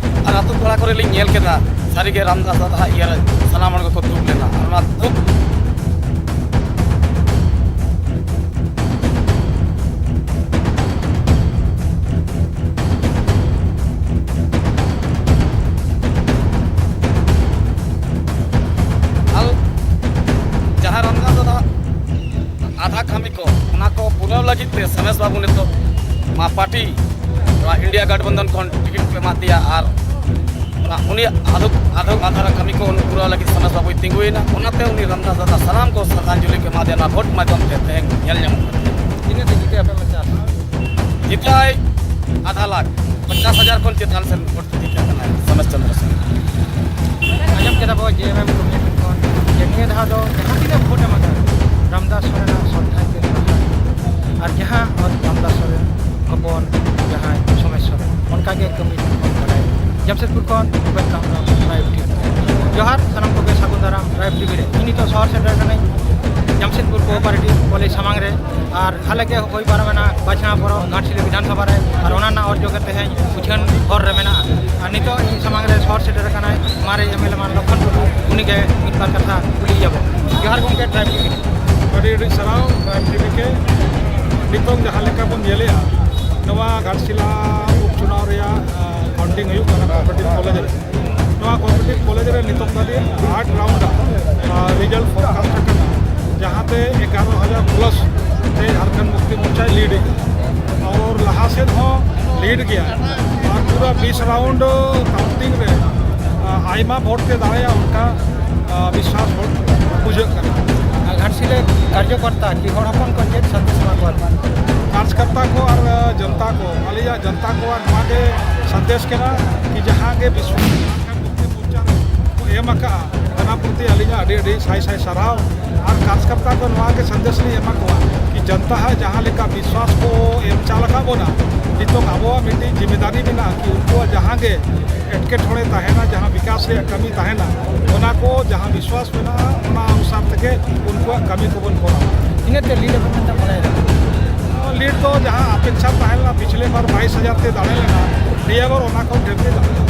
ᱟᱨ ᱟᱹᱛᱩ ᱯᱟᱲᱟ ᱠᱚᱨᱮ ᱞᱤᱧ ᱧᱮᱞ ᱠᱮᱫᱟ, ᱥᱟᱹᱨᱤᱜᱮ ᱨᱟᱢᱫᱟᱥ ᱫᱟᱫᱟ ᱦᱟᱜ ᱤᱭᱟᱹᱨᱮ ᱥᱟᱱᱟᱢ ᱦᱚᱲ ᱜᱮᱠᱚ ᱫᱩᱠ ᱞᱮᱱᱟ᱾ ᱟᱨ ᱚᱱᱟ ᱫᱩᱠ ᱩᱱᱤ ᱫᱚ ᱱᱚᱣᱟ ᱯᱟᱨᱴᱤ, ᱱᱚᱣᱟ ᱤᱱᱰᱤᱭᱟ ᱜᱟᱴᱷᱵᱚᱱᱫᱷᱚᱱ ᱠᱷᱚᱱ ᱴᱤᱠᱤᱴ ᱠᱚ ᱮᱢᱟᱫ ᱫᱮᱭᱟ ᱟᱨ ᱚᱱᱟ ᱩᱱᱤᱭᱟᱜ ᱟᱫᱚ ᱟᱫᱚ ᱟᱫᱷᱟᱨᱟ ᱠᱟᱹᱢᱤ ᱠᱚ ᱩᱱᱤ ᱯᱩᱨᱟᱹᱣ ᱞᱟᱹᱜᱤᱫ ᱥᱚᱢᱟᱡᱽ ᱵᱟᱵᱩᱭ ᱛᱤᱸᱜᱩᱭᱮᱱᱟ᱾ ᱚᱱᱟᱛᱮ ᱩᱱᱤ ᱨᱟᱢᱫᱟᱥ ᱫᱟᱫᱟ ᱥᱟᱱᱟᱢ ᱠᱚ ᱥᱨᱟᱫᱷᱟᱧᱡᱚᱞᱤ ᱠᱚ ᱮᱢᱟ ᱫᱮᱭᱟ ᱱᱚᱣᱟ ᱵᱷᱳᱴ ᱢᱟᱫᱽᱫᱷᱚᱢ ᱛᱮ ᱛᱮᱦᱮᱧ ᱧᱮᱞ ᱧᱟᱢᱚᱜ ᱠᱟᱱᱟ᱾ ᱛᱤᱱᱟᱹᱜ ᱨᱮ ᱡᱤᱛᱟᱹ ᱟᱯᱮ ᱢᱟ ᱪᱟᱥ? ᱡᱤᱛᱟᱹᱭ ᱟᱫᱷᱟ ᱞᱟᱠᱷ, ᱯᱚᱧᱪᱟᱥ ᱦᱟᱡᱟᱨ ᱠᱷᱚᱱ ᱪᱮᱛᱟᱱ ᱥᱮᱱ ᱵᱷᱳᱴ ᱡᱤᱛᱟᱹ ᱠᱟᱱᱟᱭ ᱥᱚᱢᱮᱥ ᱪᱚᱱᱫᱨᱚ ᱥᱚᱨᱮᱱ᱾ ᱟᱸᱡᱚᱢ ᱠᱮᱫᱟ ᱵᱚ ᱡᱮ ᱮᱢ ᱮᱢ ᱠᱚᱢᱤᱴᱤ ᱠᱷᱚᱱ ᱡᱮ ᱱᱤᱭᱟᱹ ᱫᱷᱟᱣ ᱫᱚ ᱡᱟᱦᱟᱸ ᱛᱤᱱᱟᱹᱜ ᱵᱷᱳᱴ ᱮᱢ ᱟᱠᱟᱫ, ᱨᱟᱢᱫᱟᱥ ᱥᱚᱨᱮᱱᱟᱜ ᱥᱨᱚᱫᱷᱟ ᱛᱮ ᱮᱢ ᱟᱠᱟᱫ, ᱟᱨ ᱡᱟᱦᱟᱸ ᱨᱟᱢᱫᱟᱥ ᱥᱚᱨᱮᱱ ᱦᱚᱯᱚᱱ ᱡᱟᱦᱟᱸᱭ ᱥᱚᱢᱮᱥ ᱥᱚᱨᱮᱱ, ᱚᱱᱠᱟ ᱜᱮ ᱠᱟᱹᱢᱤ ᱠᱚ ᱵᱟᱰᱟᱭ᱾ ᱡᱟᱢᱥᱮᱫᱽᱯᱩᱨ ᱠᱷᱚᱱ ᱩᱯᱮᱱ ᱦᱮᱢᱵᱨᱚᱢ, ᱨᱟᱭ ᱴᱤᱵᱷᱤ᱾ ᱡᱚᱦᱟᱨ ᱥᱟᱱᱟᱢ ᱠᱚᱜᱮ, ᱥᱟᱹᱜᱩᱱ ᱫᱟᱨᱟᱢ ᱨᱟᱭ ᱴᱤᱵᱷᱤ ᱨᱮ᱾ ᱤᱧ ᱱᱤᱛᱚᱜ ᱥᱚᱦᱚᱨ ᱥᱮᱴᱮᱨ ᱠᱟᱹᱱᱟᱹᱧ ᱡᱟᱢᱥᱮᱫᱽᱯᱩᱨ ᱠᱳᱚᱯᱟᱨᱮᱴᱤᱵᱷ ᱠᱚᱞᱮᱡᱽ ᱥᱟᱢᱟᱝ ᱨᱮ, ᱟᱨ ᱦᱟᱞᱮ ᱜᱮ ᱦᱩᱭ ᱯᱟᱨᱚᱢᱮᱱᱟ ᱵᱟᱪᱷᱱᱟᱣ ᱯᱚᱨᱚᱵᱽ ᱜᱷᱟᱴᱥᱤᱞᱟᱹ ᱵᱤᱫᱷᱟᱱ ᱥᱚᱵᱷᱟ ᱨᱮ, ᱟᱨ ᱚᱱᱟ ᱨᱮᱱᱟᱜ ᱚᱨᱡᱚ ᱜᱮ ᱛᱮᱦᱮᱧ ᱩᱪᱷᱟᱹᱱ ᱦᱚᱨ ᱨᱮ ᱢᱮᱱᱟᱜᱼᱟ᱾ ᱟᱨ ᱱᱤᱛᱚᱜ ᱤᱧ ᱥᱟᱢᱟᱝ ᱨᱮ ᱥᱚᱦᱚᱨ ᱥᱮᱴᱮᱨ ᱟᱠᱟᱱᱟᱭ ᱢᱟᱨᱮ ᱮᱢ ᱮᱞ ᱮ ᱢᱟᱱ ᱞᱚᱠᱷᱚᱱ ᱴᱩᱰᱩ, ᱩᱱᱤᱜᱮ ᱢᱤᱫ ᱵᱟᱨ ᱠᱟᱛᱷᱟ ᱠᱩᱞᱤᱭᱮᱭᱟᱵᱚᱱ᱾ ᱡᱚᱦᱟᱨ ᱜᱚᱢᱠᱮ, ᱴᱨᱟᱭᱤᱵᱽ ᱴᱤᱵᱷᱤ᱾ ᱟᱹᱰᱤ ᱟᱹᱰᱤ ᱥᱟᱨᱦᱟᱣ, ᱴᱨᱟᱭᱤᱵᱽ ᱴᱤᱵᱷᱤ ᱜᱮ᱾ ᱱᱤᱛᱚᱝ ᱡᱟᱦᱟᱸ ᱞᱮᱠᱟ ᱵᱚᱱ ᱧᱮᱞᱮᱜᱼᱟ, ᱱᱚᱣᱟ ᱜᱷᱟᱴᱥᱤᱞᱟ ᱩᱯᱪᱩᱱᱟᱣ ᱨᱮᱭᱟᱜ, ᱟ, ᱠᱟᱣᱩᱱᱴᱤᱝ ᱦᱩᱭᱩᱜ ᱠᱟᱱᱟ ᱠᱚᱯᱟᱨᱮᱴᱤᱵᱷ ᱠᱚᱞᱮᱡᱽ ᱨᱮ᱾ ᱱᱚᱣᱟ ᱠᱚᱯᱟᱨᱮᱴᱤᱵᱷ ᱠᱚᱞᱮᱡᱽ ᱨᱮ ᱱᱤᱛᱚᱝ ᱫᱷᱟᱹᱵᱤᱡ ᱟᱴ ᱨᱟᱣᱩᱱᱰ, ᱟ, ᱨᱤᱡᱟᱞᱴ ᱯᱷᱳᱨᱠᱟᱥᱴ ᱟᱠᱟᱱᱟ, ᱡᱟᱦᱟᱸᱛᱮ ᱮᱜᱟᱨᱚ ᱦᱟᱡᱟᱨ ᱯᱞᱟᱥ ᱛᱮ ᱡᱷᱟᱲᱠᱷᱚᱸᱰ ᱢᱩᱠᱛᱤ ᱢᱳᱨᱪᱟᱭ ᱞᱤᱰ ᱮᱫᱟ᱾ ᱟᱨ ᱞᱟᱦᱟ ᱥᱮᱫ ᱦᱚᱸ ᱞᱤᱰ ᱜᱮᱭᱟ᱾ ᱟᱨ ᱯᱩᱨᱟᱹ ᱵᱤᱥ ᱨᱟᱣᱩᱱᱰ ᱠᱟᱣᱩᱱᱴᱤᱝ ᱨᱮ, ᱟ, ᱟᱭᱢᱟ ᱵᱷᱳᱴ ᱛᱮ ᱫᱟᱲᱮᱭᱟᱜᱼᱟ, ᱚᱱᱠᱟ, ᱟ, ᱵᱤᱥᱣᱟᱥ ᱵᱷᱳᱴ ᱵᱩᱡᱷᱟᱹᱜ ᱠᱟᱱᱟ᱾ ᱜᱷᱟᱴᱥᱤᱞᱟᱹ ᱠᱟᱨᱡᱚᱠᱚᱨᱛᱟ ᱠᱤ ᱦᱚᱲ ᱦᱚᱯᱚᱱ ᱠᱚ ᱪᱮᱫ ᱥᱟᱸᱫᱮᱥ ᱮᱢᱟ ᱠᱚᱣᱟ? ᱠᱟᱨᱡᱚᱠᱚᱨᱛᱟ ᱠᱚ ᱟᱨ, ᱟ, ᱡᱚᱱᱛᱟ ᱠᱚ, ᱟᱞᱮᱭᱟᱜ ᱡᱚᱱᱛᱟ ᱠᱚᱣᱟᱜ ᱱᱚᱣᱟ ᱜᱮ ᱥᱟᱸᱫᱮᱥ ᱠᱟᱱᱟ ᱠᱤ ᱡᱟᱦᱟᱸ ᱜᱮ ᱵᱤᱥᱣᱟᱥ ᱢᱳᱨᱪᱟ ᱨᱮ ᱠᱚ ᱮᱢ ᱟᱠᱟᱫᱼᱟ, ᱚᱱᱟ ᱯᱨᱚᱛᱤ ᱟᱹᱞᱤᱧᱟᱜ ᱟᱹᱰᱤ ᱟᱹᱰᱤ ᱥᱟᱭ ᱥᱟᱭ ᱥᱟᱨᱦᱟᱣ᱾ ᱟᱨ ᱠᱟᱨᱡᱚᱠᱚᱨᱛᱟ ᱠᱚ ᱱᱚᱣᱟ ᱜᱮ ᱥᱟᱸᱫᱮᱥ ᱞᱤᱧ ᱮᱢᱟ ᱠᱚᱣᱟ ᱠᱤ ᱡᱚᱱᱛᱟ ᱦᱟᱜ ᱡᱟᱦᱟᱸ ᱞᱮᱠᱟ ᱵᱤᱥᱣᱟᱥ ᱠᱚ ᱮᱢ ᱪᱟᱞ ᱟᱠᱟᱫ ᱵᱚᱱᱟ, ᱱᱤᱛᱚᱝ ᱟᱵᱚᱣᱟᱜ ᱢᱤᱫᱴᱤᱡ ᱡᱤᱢᱮᱫᱟᱨᱤ ᱢᱮᱱᱟᱜᱼᱟ ᱠᱤ ᱩᱱᱠᱩᱣᱟᱜ ᱡᱟᱦᱟᱸ ᱜᱮ ᱮᱴᱠᱮᱴᱚᱬᱮ ᱛᱟᱦᱮᱱᱟ, ᱡᱟᱦᱟᱸ ᱵᱤᱠᱟᱥ ᱨᱮᱭᱟᱜ ᱠᱟᱹᱢᱤ ᱛᱟᱦᱮᱱᱟ, ᱚᱱᱟ ᱠᱚ ᱡᱟᱦᱟᱸ ᱵᱤᱥᱣᱟᱥ ᱢᱮᱱᱟᱜᱼᱟ, ᱚᱱᱟ ᱚᱱᱩᱥᱟᱨ ᱛᱮᱜᱮ ᱩᱱᱠᱩᱣᱟᱜ ᱠᱟᱹᱢᱤ ᱠᱚᱵᱚᱱ ᱠᱚᱨᱟᱣᱟ᱾ ᱤᱱᱟᱹᱜ ᱛᱮ ᱞᱤᱰ ᱟᱵᱚᱱ ᱢᱮᱱᱛᱮ ᱢᱚᱱᱮᱭᱮᱫᱟ? ᱞᱤᱰ ᱫᱚ ᱡᱟᱦᱟᱸ ᱟᱯᱮᱠᱥᱟ ᱛᱟᱦᱮᱸ ᱞᱮᱱᱟ, ᱯᱤᱪᱷᱞᱮ ᱵᱟᱨ ᱵᱟᱭᱤᱥ ᱦᱟᱡᱟᱨ ᱛᱮ ᱫᱟᱲᱮ ᱞᱮᱱᱟ, ᱱᱤᱭᱟᱹ ᱵᱟᱨ ᱚᱱᱟ ᱠᱷᱚᱱ ᱰᱷᱮᱨ ᱜᱮ ᱫᱟᱲᱮ ᱞᱮᱱᱟ᱾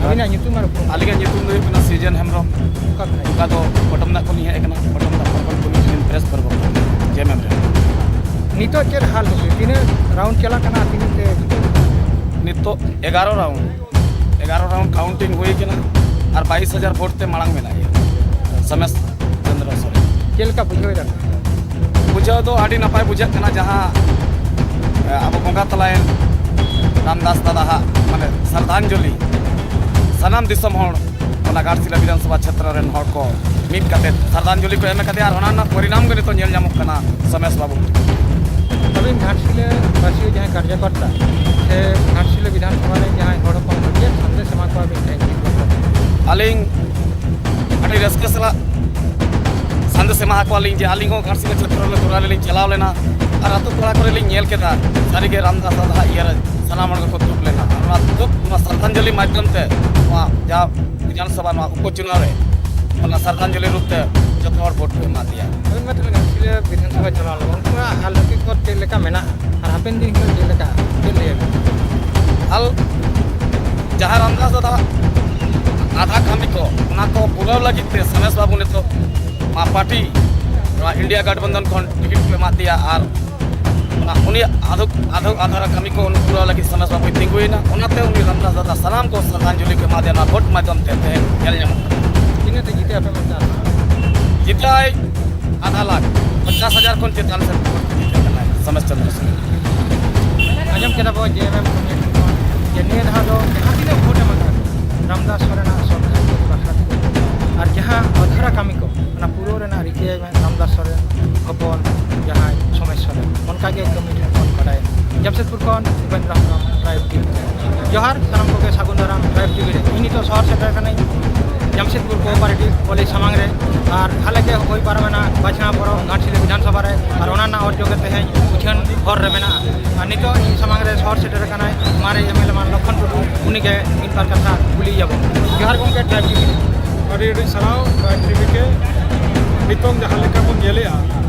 ᱟᱹᱵᱤᱱᱟᱜ ᱧᱩᱛᱩᱢ ᱟᱨ ᱩᱯᱨᱩᱢ? ᱟᱹᱞᱤᱧᱟᱜ ᱧᱩᱛᱩᱢ ᱫᱚ ᱦᱩᱭᱩᱜ ᱠᱟᱱᱟ ᱥᱤᱡᱮᱱ ᱦᱮᱢᱵᱨᱚᱢ᱾ ᱚᱠᱟ ᱠᱷᱚᱱ? ᱚᱠᱟ ᱫᱚ ᱯᱚᱴᱚᱢ ᱫᱟᱜ ᱠᱷᱚᱱ ᱞᱤᱧ ᱦᱮᱡ ᱟᱠᱟᱱᱟ, ᱯᱚᱴᱚᱢ ᱫᱟᱜ ᱯᱨᱚᱠᱷᱚᱸᱰ ᱯᱩᱞᱤᱥ ᱥᱴᱮᱥᱚᱱ ᱯᱨᱮᱥ ᱯᱨᱚᱵᱚᱨᱛᱚᱠ, ᱡᱮ ᱮᱢ ᱮᱢ ᱨᱮ᱾ ᱱᱤᱛᱚᱜ ᱪᱮᱫ ᱦᱟᱞ ᱦᱩᱭᱩᱜ ᱛᱤᱱᱟᱹᱜ ᱨᱟᱣᱩᱱᱰ ᱪᱟᱞᱟᱜ ᱠᱟᱱᱟ, ᱛᱤᱱᱟᱹᱜ ᱛᱮ ᱡᱤᱛᱟᱹᱣ? ᱱᱤᱛᱚᱜ ᱮᱜᱟᱨᱚ ᱨᱟᱣᱩᱱᱰ, ᱮᱜᱟᱨᱚ ᱨᱟᱣᱩᱱᱰ ᱠᱟᱣᱩᱱᱴᱤᱝ ᱦᱩᱭ ᱠᱟᱱᱟ ᱟᱨ ᱵᱟᱭᱤᱥ ᱦᱟᱡᱟᱨ ᱵᱷᱳᱴ ᱛᱮ ᱢᱟᱲᱟᱝ ᱢᱮᱱᱟᱜ ᱜᱮᱭᱟ ᱥᱚᱢᱮᱥ ᱪᱚᱱᱫᱨᱚ ᱥᱚᱨᱮᱱ᱾ ᱪᱮᱫ ᱞᱮᱠᱟ ᱵᱩᱡᱷᱟᱹᱣ ᱮᱫᱟ? ᱵᱩᱡᱷᱟᱹᱣ ᱫᱚ ᱟᱹᱰᱤ ᱱᱟᱯᱟᱭ ᱵᱩᱡᱷᱟᱹᱜ ᱠᱟᱱᱟ, ᱡᱟᱦᱟᱸ, ᱮ, ᱟᱵᱚ ᱵᱚᱸᱜᱟ ᱛᱟᱞᱟᱭᱮᱱ ᱨᱟᱢᱫᱟᱥ ᱫᱟᱫᱟ ᱦᱟᱜ, ᱢᱟᱱᱮ, ᱥᱨᱟᱫᱷᱟᱧᱡᱚᱞᱤ ᱥᱟᱱᱟᱢ ᱫᱤᱥᱚᱢ ᱦᱚᱲ ᱚᱱᱟ ᱜᱷᱟᱴᱥᱤᱞᱟ ᱵᱤᱫᱷᱟᱱ ᱥᱚᱵᱷᱟ ᱪᱷᱮᱛᱨᱚ ᱨᱮᱱ ᱦᱚᱲ ᱠᱚ ᱢᱤᱫ ᱠᱟᱛᱮ ᱥᱨᱟᱫᱷᱟᱧᱡᱚᱞᱤ ᱠᱚ ᱮᱢ ᱟᱠᱟᱫᱮᱭᱟ, ᱟᱨ ᱚᱱᱟ ᱨᱮᱱᱟᱜ ᱯᱚᱨᱤᱱᱟᱢ ᱜᱮ ᱱᱤᱛᱚᱜ ᱧᱮᱞ ᱧᱟᱢᱚᱜ ᱠᱟᱱᱟ᱾ ᱥᱚᱢᱮᱥ ᱵᱟᱹᱵᱩ, ᱟᱹᱵᱤᱱ ᱜᱷᱟᱴᱥᱤᱞᱟᱹ ᱵᱟᱹᱥᱤ ᱡᱟᱦᱟᱸᱭ ᱠᱟᱨᱡᱚᱠᱚᱨᱛᱟ ᱥᱮ ᱜᱷᱟᱴᱥᱤᱞᱟᱹ ᱵᱤᱫᱷᱟᱱ ᱥᱚᱵᱷᱟ ᱨᱮᱱ ᱡᱟᱦᱟᱸᱭ ᱦᱚᱲ ᱦᱚᱯᱚᱱ ᱠᱚ ᱪᱮᱫ ᱥᱟᱸᱫᱮᱥ ᱮᱢᱟ ᱠᱚᱣᱟ ᱵᱤᱱ ᱛᱮᱦᱮᱧ ᱫᱤᱱ ᱠᱚ? ᱟᱹᱞᱤᱧ ᱟᱹᱰᱤ ᱨᱟᱹᱥᱠᱟᱹ ᱥᱟᱞᱟᱜ ᱥᱟᱸᱫᱮᱥ ᱮᱢᱟ ᱟᱠᱚᱣᱟᱞᱤᱧ ᱡᱮ ᱟᱹᱞᱤᱧ ᱦᱚᱸ ᱜᱷᱟᱴᱥᱤᱞᱟᱹ ᱪᱷᱮᱛᱨᱚ ᱨᱮ ᱫᱚᱨᱟ ᱨᱮᱞᱤᱧ ᱪᱟᱞᱟᱣ ᱞᱮᱱᱟ ᱟᱨ ᱟᱹᱛᱩ ᱯᱟᱲᱟ ᱠᱚᱨᱮ ᱞᱤᱧ ᱧᱮᱞ ᱠᱮᱫᱟ, ᱥᱟᱹᱨᱤᱜᱮ ᱨᱟᱢᱫᱟᱥ ᱫᱟᱫᱟ ᱤᱭᱟᱹᱨᱮ ᱥᱟᱱᱟᱢ ᱦᱚᱲ ᱜᱮᱠᱚ ᱫᱩᱠ ᱞᱮᱱᱟ᱾ ᱟᱨ ᱚᱱᱟ ᱫᱩᱠ, ᱱᱚᱣᱟ ᱥᱨᱟᱫᱷᱟᱧᱡᱚᱞᱤ ᱢᱟᱫᱽᱫᱷᱚᱢ ᱛᱮ ᱱᱚᱣᱟ ᱡᱟ ᱵᱤᱫᱷᱟᱱ ᱥᱚᱵᱷᱟ ᱱᱚᱣᱟ ᱩᱯᱚᱪᱩᱱᱟᱣ ᱨᱮ ᱚᱱᱟ ᱥᱨᱟᱫᱷᱟᱧᱡᱚᱞᱤ ᱨᱩᱯ ᱛᱮ ᱡᱚᱛᱚ ᱦᱚᱲ ᱵᱷᱳᱴ ᱠᱚ ᱮᱢᱟ ᱫᱮᱭᱟ᱾ ᱟᱹᱵᱤᱱ ᱢᱟ ᱛᱟᱦᱞᱮ ᱜᱷᱟᱴᱥᱤᱞᱟᱹ ᱵᱤᱫᱷᱟᱱ ᱥᱚᱵᱷᱟ ᱪᱟᱞᱟᱣ ᱞᱮᱱᱟ, ᱩᱱᱠᱩᱣᱟᱜ ᱟᱞᱚᱠᱤᱠ ᱠᱚ ᱪᱮᱫ ᱞᱮᱠᱟ ᱢᱮᱱᱟᱜᱼᱟ ᱟᱨ ᱦᱟᱯᱮᱱ ᱫᱤᱱ ᱦᱤᱞᱳᱜ ᱪᱮᱫ ᱞᱮᱠᱟ ᱪᱮᱫ ᱞᱟᱹᱭ ᱟᱵᱤᱱ? ᱟᱞ ᱡᱟᱦᱟᱸ ᱨᱟᱢᱫᱟᱥ ᱫᱟᱫᱟ ᱟᱫᱷᱟ ᱠᱟᱹᱢᱤ ᱠᱚ, ᱚᱱᱟ ᱠᱚ ᱯᱩᱨᱟᱹᱣ ᱞᱟᱹᱜᱤᱫ ᱛᱮ ᱥᱚᱢᱮᱥ ᱵᱟᱹᱵᱩ ᱱᱤᱛᱚᱜ ᱱᱚᱣᱟ ᱯᱟᱨᱴᱤ, ᱱᱚᱣᱟ ᱤᱱᱰᱤᱭᱟ ᱜᱟᱴᱷᱵᱚᱱᱫᱷᱚᱱ ᱠᱷᱚᱱ ᱴᱤᱠᱤᱴ ᱠᱚ ᱮᱢᱟᱫ ᱫᱮᱭᱟ ᱟᱨ ᱚᱱᱟ ᱩᱱᱤᱭᱟᱜ ᱟᱫᱷᱩᱠ ᱟᱫᱷᱩᱠ ᱟᱫᱷᱟᱨᱟ ᱠᱟᱹᱢᱤ ᱠᱚ ᱩᱱᱤ ᱯᱩᱨᱟᱹᱣ ᱞᱟᱹᱜᱤᱫ ᱥᱚᱢᱮᱥ ᱵᱟᱹᱵᱩᱭ ᱛᱤᱸᱜᱩᱭᱮᱱᱟ᱾ ᱚᱱᱟᱛᱮ ᱩᱱᱤ ᱨᱟᱢᱫᱟᱥ ᱫᱟᱫᱟ ᱥᱟᱱᱟᱢ ᱠᱚ ᱥᱨᱟᱫᱷᱟᱧᱡᱚᱞᱤ ᱠᱚ ᱮᱢᱟ ᱫᱮᱭᱟ ᱱᱚᱣᱟ ᱵᱷᱳᱴ ᱢᱟᱫᱽᱫᱷᱚᱢ ᱛᱮ ᱛᱮᱦᱮᱧ ᱧᱮᱞ ᱧᱟᱢᱚᱜ ᱠᱟᱱᱟ᱾ ᱛᱤᱱᱟᱹᱜ ᱛᱮ ᱡᱤᱛᱟᱹ ᱟᱯᱮ ᱢᱮᱱᱛᱮ ᱟᱥᱟ? ᱡᱤᱛᱟᱹᱭ ᱟᱫᱷᱟ ᱞᱟᱠᱷ, ᱯᱚᱧᱪᱟᱥ ᱦᱟᱡᱟᱨ ᱠᱷᱚᱱ ᱪᱮᱛᱟᱱ ᱥᱮᱫ ᱵᱷᱳᱴ ᱛᱮ ᱡᱤᱛᱟᱹ ᱠᱟᱱᱟᱭ ᱥᱚᱢᱮᱥ ᱪᱚᱸᱫᱽᱨᱚ ᱥᱚᱨᱮᱱ᱾ ᱟᱸᱡᱚᱢ ᱠᱮᱫᱟ ᱵᱚ ᱡᱮ ᱮᱢ ᱮᱢ ᱠᱚᱢᱤᱴᱤ ᱠᱷᱚᱱ ᱡᱮ ᱱᱤᱭᱟᱹ ᱫᱷᱟᱣ ᱫᱚ ᱡᱟᱦᱟᱸ ᱛᱤᱱᱟᱹᱜ ᱵᱷᱳᱴ ᱮᱢ ᱟᱠᱟᱫ ᱨᱟᱢᱫᱟᱥ ᱥᱚᱨᱮᱱᱟᱜ ᱥᱚᱨᱠᱟᱨ ᱠᱚ ᱵᱟᱠᱷᱨᱟ ᱛᱮ ᱟᱨ ᱡᱟᱦᱟᱸ ᱟᱫᱷᱟᱨᱟ ᱠᱟᱹᱢᱤ ᱠᱚ ᱚᱱᱟ ᱯᱩᱨᱟᱹᱣ ᱨᱮᱱᱟᱜ ᱨᱤᱠᱟᱹᱭ ᱢᱮ᱾ ᱨᱟᱢᱫᱟᱥ ᱥᱚᱨᱮᱱ ᱦᱚᱯᱚᱱ ᱡᱟᱦᱟᱸᱭ ᱥᱚᱢᱮᱥ ᱥᱚᱨᱮᱱ, ᱚᱱᱠᱟᱜᱮ ᱠᱚᱢᱤᱴᱤ ᱦᱚᱯᱚᱱ ᱵᱟᱰᱟᱭ᱾ ᱡᱟᱢᱥᱮᱫᱽᱯᱩᱨ ᱠᱷᱚᱱ ᱩᱯᱮᱱ ᱦᱮᱢᱵᱨᱚᱢ, ᱴᱨᱟᱭᱤᱵᱽ ᱴᱤᱵᱷᱤ᱾ ᱡᱚᱦᱟᱨ ᱥᱟᱱᱟᱢ ᱠᱚᱜᱮ, ᱥᱟᱹᱜᱩᱱ ᱫᱟᱨᱟᱢ ᱴᱨᱟᱭᱤᱵᱽ ᱴᱤᱵᱷᱤ ᱨᱮ᱾ ᱤᱧ ᱱᱤᱛᱚᱜ ᱥᱚᱦᱚᱨ ᱥᱮᱴᱮᱨ ᱠᱟᱹᱱᱟᱹᱧ ᱡᱟᱢᱥᱮᱫᱽᱯᱩᱨ ᱠᱳᱚᱯᱟᱨᱮᱴᱤᱵᱷ ᱠᱚᱞᱮᱡᱽ ᱥᱟᱢᱟᱝ ᱨᱮ, ᱟᱨ ᱦᱟᱞᱮ ᱜᱮ ᱦᱩᱭ ᱯᱟᱨᱚᱢᱮᱱᱟ ᱵᱟᱪᱷᱱᱟᱣ ᱯᱚᱨᱚᱵᱽ ᱜᱷᱟᱴᱥᱤᱞᱟᱹ ᱵᱤᱫᱷᱟᱱ ᱥᱚᱵᱷᱟ ᱨᱮ, ᱟᱨ ᱚᱱᱟ ᱨᱮᱱᱟᱜ ᱚᱨᱡᱚ ᱜᱮ ᱛᱮᱦᱮᱧ ᱩᱪᱷᱟᱹᱱ ᱦᱚᱨ ᱨᱮ ᱢᱮᱱᱟᱜᱼᱟ᱾ ᱟᱨ ᱱᱤᱛᱚᱜ ᱤᱧ ᱥᱟᱢᱟᱝ ᱨᱮ ᱥᱚᱦᱚᱨ ᱥᱮᱴᱮᱨ ᱟᱠᱟᱱᱟᱭ ᱢᱟᱨᱮ ᱮᱢ ᱮᱞ ᱮ ᱢᱟᱱ ᱞᱚᱠᱷᱚᱱ ᱴᱩᱰᱩ, ᱩᱱᱤᱜᱮ ᱢᱤᱫ ᱵᱟᱨ ᱠᱟᱛᱷᱟ ᱠᱩᱞᱤᱭᱮᱭᱟᱵᱚᱱ᱾ ᱡᱚᱦᱟᱨ ᱜᱚᱢᱠᱮ, ᱴᱨᱟᱭᱤᱵᱽ ᱴᱤᱵᱷᱤ᱾ ᱟᱹᱰᱤ ᱟᱹᱰᱤ ᱥᱟᱨᱦᱟᱣ ᱴᱨᱟᱭᱤᱵᱽ ᱴᱤᱵᱷᱤ ᱜᱮ᱾ ᱱᱤᱛᱚᱝ ᱡᱟᱦᱟᱸ ᱞᱮᱠᱟ ᱵᱚᱱ ᱧᱮᱞᱮᱜᱼᱟ,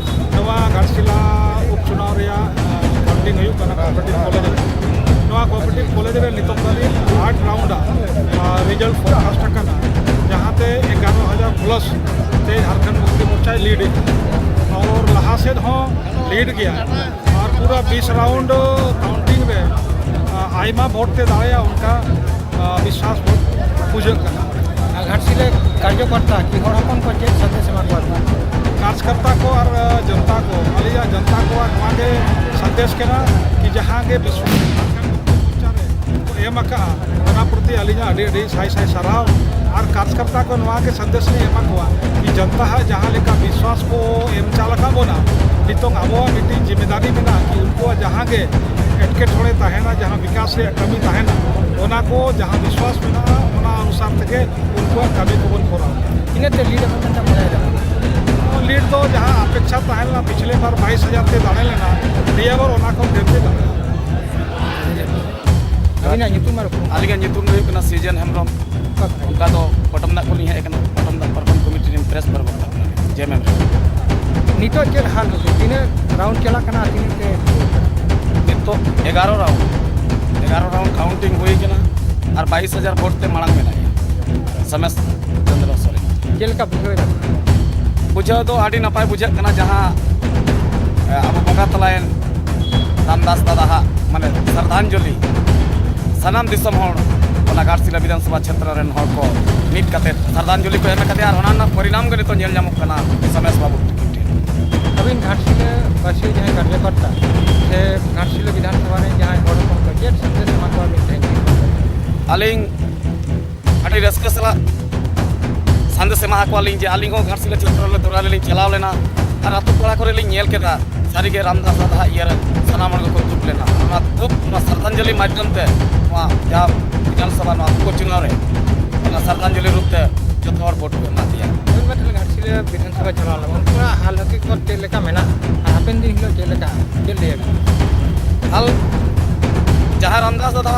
ᱱᱚᱣᱟ ᱜᱷᱟᱴᱥᱤᱞᱟ ᱩᱯᱪᱩᱱᱟᱣ ᱨᱮᱭᱟᱜ, ᱟᱸ, ᱠᱟᱣᱩᱱᱴᱤᱝ ᱦᱩᱭᱩᱜ ᱠᱟᱱᱟ ᱠᱳᱚᱯᱟᱨᱮᱴᱤᱵᱷ ᱠᱚᱞᱮᱡᱽ ᱨᱮ᱾ ᱱᱚᱣᱟ ᱠᱳᱚᱯᱟᱨᱮᱴᱤᱵᱷ ᱠᱚᱞᱮᱡᱽ ᱨᱮ ᱱᱤᱛᱚᱝ ᱫᱷᱟᱹᱵᱤᱡ ᱛᱷᱟᱨᱰ ᱨᱟᱣᱩᱱᱰ ᱟᱜ, ᱟᱸ, ᱨᱤᱡᱟᱞᱴ ᱯᱷᱳᱨᱠᱟᱥᱴ ᱟᱠᱟᱱᱟ, ᱡᱟᱦᱟᱸᱛᱮ ᱮᱜᱟᱨᱚ ᱦᱟᱡᱟᱨ ᱯᱞᱟᱥ ᱛᱮ ᱡᱷᱟᱲᱠᱷᱚᱸᱰ ᱢᱩᱠᱛᱤ ᱢᱳᱨᱪᱟᱭ ᱞᱤᱰ ᱮᱫᱟ᱾ ᱟᱨ ᱞᱟᱦᱟ ᱥᱮᱫ ᱦᱚᱸ ᱞᱤᱰ ᱜᱮᱭᱟ᱾ ᱟᱨ ᱯᱩᱨᱟᱹ ᱵᱤᱥ ᱨᱟᱣᱩᱱᱰ ᱠᱟᱣᱩᱱᱴᱤᱝ ᱨᱮ, ᱟ, ᱟᱭᱢᱟ ᱵᱷᱳᱴ ᱛᱮ ᱫᱟᱲᱮᱭᱟᱜᱼᱟ, ᱚᱱᱠᱟ, ᱟ, ᱵᱤᱥᱣᱟᱥ ᱵᱷᱳᱴ ᱵᱩᱡᱷᱟᱹᱜ ᱠᱟᱱᱟ᱾ ᱟᱨ ᱜᱷᱟᱴᱥᱤᱞᱟᱹ ᱠᱟᱨᱡᱚᱠᱚᱨᱛᱟ ᱠᱤ ᱦᱚᱲ ᱦᱚᱯᱚᱱ ᱠᱚ ᱪᱮᱫ ᱥᱟᱸᱫᱮᱥ ᱮᱢᱟ ᱠᱚᱣᱟ? ᱠᱟᱨᱡᱽᱠᱚᱨᱛᱟ ᱠᱚ ᱟᱨ ᱡᱚᱱᱛᱟ ᱠᱚ, ᱟᱹᱞᱤᱧᱟᱜ ᱡᱚᱱᱛᱟ ᱠᱚᱣᱟᱜ ᱱᱚᱣᱟ ᱜᱮ ᱥᱟᱸᱫᱮᱥ ᱠᱟᱱᱟ ᱠᱤ ᱡᱟᱦᱟᱸ ᱜᱮ ᱵᱤᱥᱣᱟᱥ ᱠᱚ ᱮᱢ ᱟᱠᱟᱫᱼᱟ, ᱚᱱᱟ ᱯᱨᱚᱛᱤ ᱟᱹᱞᱤᱧᱟᱜ ᱟᱹᱰᱤ ᱟᱹᱰᱤ ᱥᱟᱭ ᱥᱟᱭ ᱥᱟᱨᱦᱟᱣ᱾ ᱟᱨ ᱠᱟᱨᱡᱽᱠᱚᱨᱛᱟ ᱠᱚ ᱱᱚᱣᱟ ᱜᱮ ᱥᱟᱸᱫᱮᱥ ᱞᱤᱧ ᱮᱢᱟ ᱠᱚᱣᱟ ᱠᱤ ᱡᱚᱱᱛᱟ ᱦᱟᱜ ᱡᱟᱦᱟᱸ ᱞᱮᱠᱟ ᱵᱤᱥᱣᱟᱥ ᱠᱚ ᱮᱢ ᱪᱟᱞ ᱟᱠᱟᱫ ᱵᱚᱱᱟ, ᱱᱤᱛᱚᱝ ᱟᱵᱚᱣᱟᱜ ᱢᱤᱫᱴᱤᱡ ᱡᱤᱢᱮᱫᱟᱨᱤ ᱢᱮᱱᱟᱜᱼᱟ ᱠᱤ ᱩᱱᱠᱩᱣᱟᱜ ᱡᱟᱦᱟᱸ ᱜᱮ ᱮᱴᱠᱮᱴᱚᱬᱮ ᱛᱟᱦᱮᱱᱟ, ᱡᱟᱦᱟᱸ ᱵᱤᱠᱟᱥ ᱨᱮᱭᱟᱜ ᱠᱟᱹᱢᱤ ᱛᱟᱦᱮᱱᱟ, ᱚᱱᱟ ᱠᱚ ᱡᱟᱦᱟᱸ ᱵᱤᱥᱣᱟᱥ ᱢᱮᱱᱟᱜᱼᱟ, ᱚᱱᱟ ᱚᱱᱩᱥᱟᱨ ᱛᱮᱜᱮ ᱩᱱᱠᱩᱣᱟᱜ ᱠᱟᱹᱢᱤ ᱠᱚᱵᱚᱱ ᱠᱚᱨᱟᱣᱟ᱾ ᱛᱤᱱᱟᱹᱜ ᱛᱮ ᱞᱤᱰ ᱟᱠᱚ ᱢᱮᱱᱛᱮ ᱵᱟᱲᱟᱭ ᱫᱟᱲᱮᱭᱟᱜᱼᱟ? ᱞᱤᱰ ᱫᱚ ᱡᱟᱦᱟᱸ ᱟᱯᱮᱠᱷᱟ ᱛᱟᱦᱮᱸ ᱞᱮᱱᱟ ᱯᱤᱪᱷᱞᱮ ᱵᱟᱨ ᱵᱟᱭᱤᱥ ᱦᱟᱡᱟᱨ ᱛᱮ ᱫᱟᱲᱮ ᱞᱮᱱᱟ, ᱱᱤᱭᱟᱹ ᱵᱟᱨ ᱚᱱᱟ ᱠᱷᱚᱱ ᱰᱷᱮᱨ ᱜᱮ ᱫᱟᱲᱮ ᱞᱮᱱᱟ᱾ ᱟᱹᱵᱤᱱᱟᱜ ᱧᱩᱛᱩᱢ ᱟᱨ ᱩᱯᱨᱩᱢ? ᱟᱹᱞᱤᱧᱟᱜ ᱧᱩᱛᱩᱢ ᱫᱚ ᱦᱩᱭᱩᱜ ᱠᱟᱱᱟ ᱥᱤᱡᱮᱱ ᱦᱮᱢᱵᱨᱚᱢ᱾ ᱚᱠᱟ ᱠᱷᱚᱱ? ᱚᱱᱠᱟ ᱫᱚ ᱯᱚᱴᱚᱢ ᱫᱟᱜ ᱠᱷᱚᱱ ᱞᱤᱧ ᱦᱮᱡ ᱟᱠᱟᱱᱟ, ᱯᱚᱴᱚᱢ ᱫᱟᱜ ᱯᱟᱨᱠᱚᱢ ᱠᱚᱢᱤᱴᱤ ᱨᱮᱱ ᱯᱨᱮᱥ ᱯᱨᱚᱵᱚᱠᱛᱟ ᱠᱟᱱᱟᱞᱤᱧ, ᱡᱮ ᱢᱮᱢ᱾ ᱱᱤᱛᱚᱜ ᱪᱮᱫ ᱦᱟᱞ ᱦᱩᱭᱩᱜ, ᱛᱤᱱᱟᱹᱜ ᱨᱟᱣᱩᱱᱰ ᱪᱟᱞᱟᱜ ᱠᱟᱱᱟ, ᱛᱤᱱᱟᱹᱜ ᱯᱮ ᱛᱤᱭᱳᱜ ᱠᱟᱫᱟ? ᱱᱤᱛᱚᱜ ᱮᱜᱟᱨᱚ ᱨᱟᱣᱩᱱᱰ, ᱮᱜᱟᱨᱚ ᱨᱟᱣᱩᱱᱰ ᱠᱟᱣᱩᱱᱴᱤᱝ ᱦᱩᱭ ᱠᱟᱱᱟ ᱟᱨ ᱵᱟᱭᱤᱥ ᱦᱟᱡᱟᱨ ᱵᱷᱳᱴ ᱛᱮ ᱢᱟᱲᱟᱝ ᱢᱮᱱᱟᱭᱟ ᱥᱚᱢᱮᱥ ᱪᱚᱸᱫᱽᱨᱚ ᱥᱚᱨᱮᱱ᱾ ᱪᱮᱫ ᱞᱮᱠᱟ ᱵᱩᱡᱷᱟᱹᱣ ᱮᱫᱟ? ᱵᱩᱡᱷᱟᱹᱣ ᱫᱚ ᱟᱹᱰᱤ ᱱᱟᱯᱟᱭ ᱵᱩᱡᱷᱟᱹᱜ ᱠᱟᱱᱟ, ᱡᱟᱦᱟᱸ, ᱮ, ᱟᱵᱚ ᱵᱚᱸᱜᱟ ᱛᱟᱞᱟᱭᱮᱱ ᱨᱟᱢᱫᱟᱥ ᱫᱟᱫᱟ ᱦᱟᱜ, ᱢᱟᱱᱮ, ᱥᱨᱟᱫᱷᱟᱧᱡᱚᱞᱤ ᱥᱟᱱᱟᱢ ᱫᱤᱥᱚᱢ ᱦᱚᱲ ᱚᱱᱟ ᱜᱷᱟᱴᱥᱤᱞᱟ ᱵᱤᱫᱷᱟᱱ ᱥᱚᱵᱷᱟ ᱪᱷᱮᱛᱨᱚ ᱨᱮᱱ ᱦᱚᱲ ᱠᱚ ᱢᱤᱫ ᱠᱟᱛᱮ ᱥᱨᱟᱫᱷᱟᱧᱡᱚᱞᱤ ᱠᱚ ᱮᱢ ᱟᱠᱟᱫᱮᱭᱟ ᱟᱨ ᱚᱱᱟ ᱨᱮᱱᱟᱜ ᱯᱚᱨᱤᱱᱟᱢ ᱜᱮ ᱱᱤᱛᱚᱜ ᱧᱮᱞ ᱧᱟᱢᱚᱜ ᱠᱟᱱᱟ ᱥᱚᱢᱮᱥ ᱵᱟᱵᱩ ᱴᱷᱮᱱ᱾ ᱟᱹᱵᱤᱱ ᱜᱷᱟᱴᱥᱤᱞᱟᱹ ᱵᱟᱥᱤ ᱡᱟᱦᱟᱸᱭ ᱠᱟᱨᱡᱚᱠᱚᱨᱛᱟ ᱥᱮ ᱜᱷᱟᱴᱥᱤᱞᱟᱹ ᱵᱤᱫᱷᱟᱱ ᱥᱚᱵᱷᱟ ᱨᱮᱱ ᱡᱟᱦᱟᱸᱭ ᱦᱚᱲ ᱦᱚᱯᱚᱱ ᱠᱚ ᱪᱮᱫ ᱥᱟᱸᱫᱮᱥ ᱮᱢᱟ ᱠᱚᱣᱟ ᱵᱤᱱ ᱛᱮᱦᱮᱧ? ᱟᱹᱞᱤᱧ ᱟᱹᱰᱤ ᱨᱟᱹᱥᱠᱟᱹ ᱥᱟᱞᱟᱜ ᱥᱟᱸᱫᱮᱥ ᱮᱢᱟ ᱟᱠᱚᱣᱟᱞᱤᱧ ᱡᱮ ᱟᱹᱞᱤᱧ ᱦᱚᱸ ᱜᱷᱟᱴᱥᱤᱞᱟᱹ ᱪᱷᱮᱛᱨᱚ ᱨᱮ ᱫᱚᱨᱭᱟ ᱨᱮᱞᱤᱧ ᱪᱟᱞᱟᱣ ᱞᱮᱱᱟ ᱟᱨ ᱟᱛᱳ ᱯᱟᱲᱟ ᱠᱚᱨᱮ ᱞᱤᱧ ᱧᱮᱞ ᱠᱮᱫᱟ, ᱥᱟᱹᱨᱤᱜᱮ ᱨᱟᱢᱫᱟᱥ ᱫᱟᱫᱟ ᱤᱭᱟᱹ ᱨᱮ ᱥᱟᱱᱟᱢ ᱦᱚᱲ ᱜᱮᱠᱚ ᱫᱩᱠ ᱞᱮᱱᱟ᱾ ᱚᱱᱟ ᱫᱩᱠ ᱱᱚᱣᱟ ᱥᱨᱟᱫᱷᱟᱧᱡᱚᱞᱤ ᱢᱟᱫᱽᱫᱷᱚᱢ ᱛᱮ ᱱᱚᱣᱟ ᱡᱟᱦᱟᱸ ᱵᱤᱫᱷᱟᱱ ᱥᱚᱵᱷᱟ ᱱᱚᱣᱟ ᱩᱯᱚᱪᱩᱱᱟᱣ ᱨᱮ ᱚᱱᱟ ᱥᱨᱟᱫᱷᱟᱧᱡᱚᱞᱤ ᱨᱩᱯ ᱛᱮ ᱡᱚᱛᱚ ᱦᱚᱲ ᱵᱷᱳᱴ ᱠᱚ ᱮᱢᱟ ᱫᱮᱭᱟ᱾ ᱟᱹᱵᱤᱱ ᱢᱟ ᱛᱟᱦᱚᱞᱮ ᱜᱷᱟᱴᱥᱤᱞᱟᱹ ᱵᱤᱫᱷᱟᱱ ᱥᱚᱵᱷᱟ ᱪᱟᱞᱟᱣ ᱞᱮᱱᱟ, ᱩᱱᱠᱩᱣᱟᱜ ᱦᱟᱞ ᱦᱟᱹᱠᱤᱠᱚᱛ ᱪᱮᱫ ᱞᱮᱠᱟ ᱢᱮᱱᱟᱜᱼᱟ ᱟᱨ ᱦᱟᱯᱮᱱ ᱫᱤᱱ ᱦᱤᱞᱳᱜ ᱪᱮᱫ ᱞᱮᱠᱟ, ᱪᱮᱫ ᱞᱟᱹᱭ ᱟᱵᱤᱱ? ᱟᱞ ᱡᱟᱦᱟᱸ ᱨᱟᱢᱫᱟᱥ ᱫᱟᱫᱟ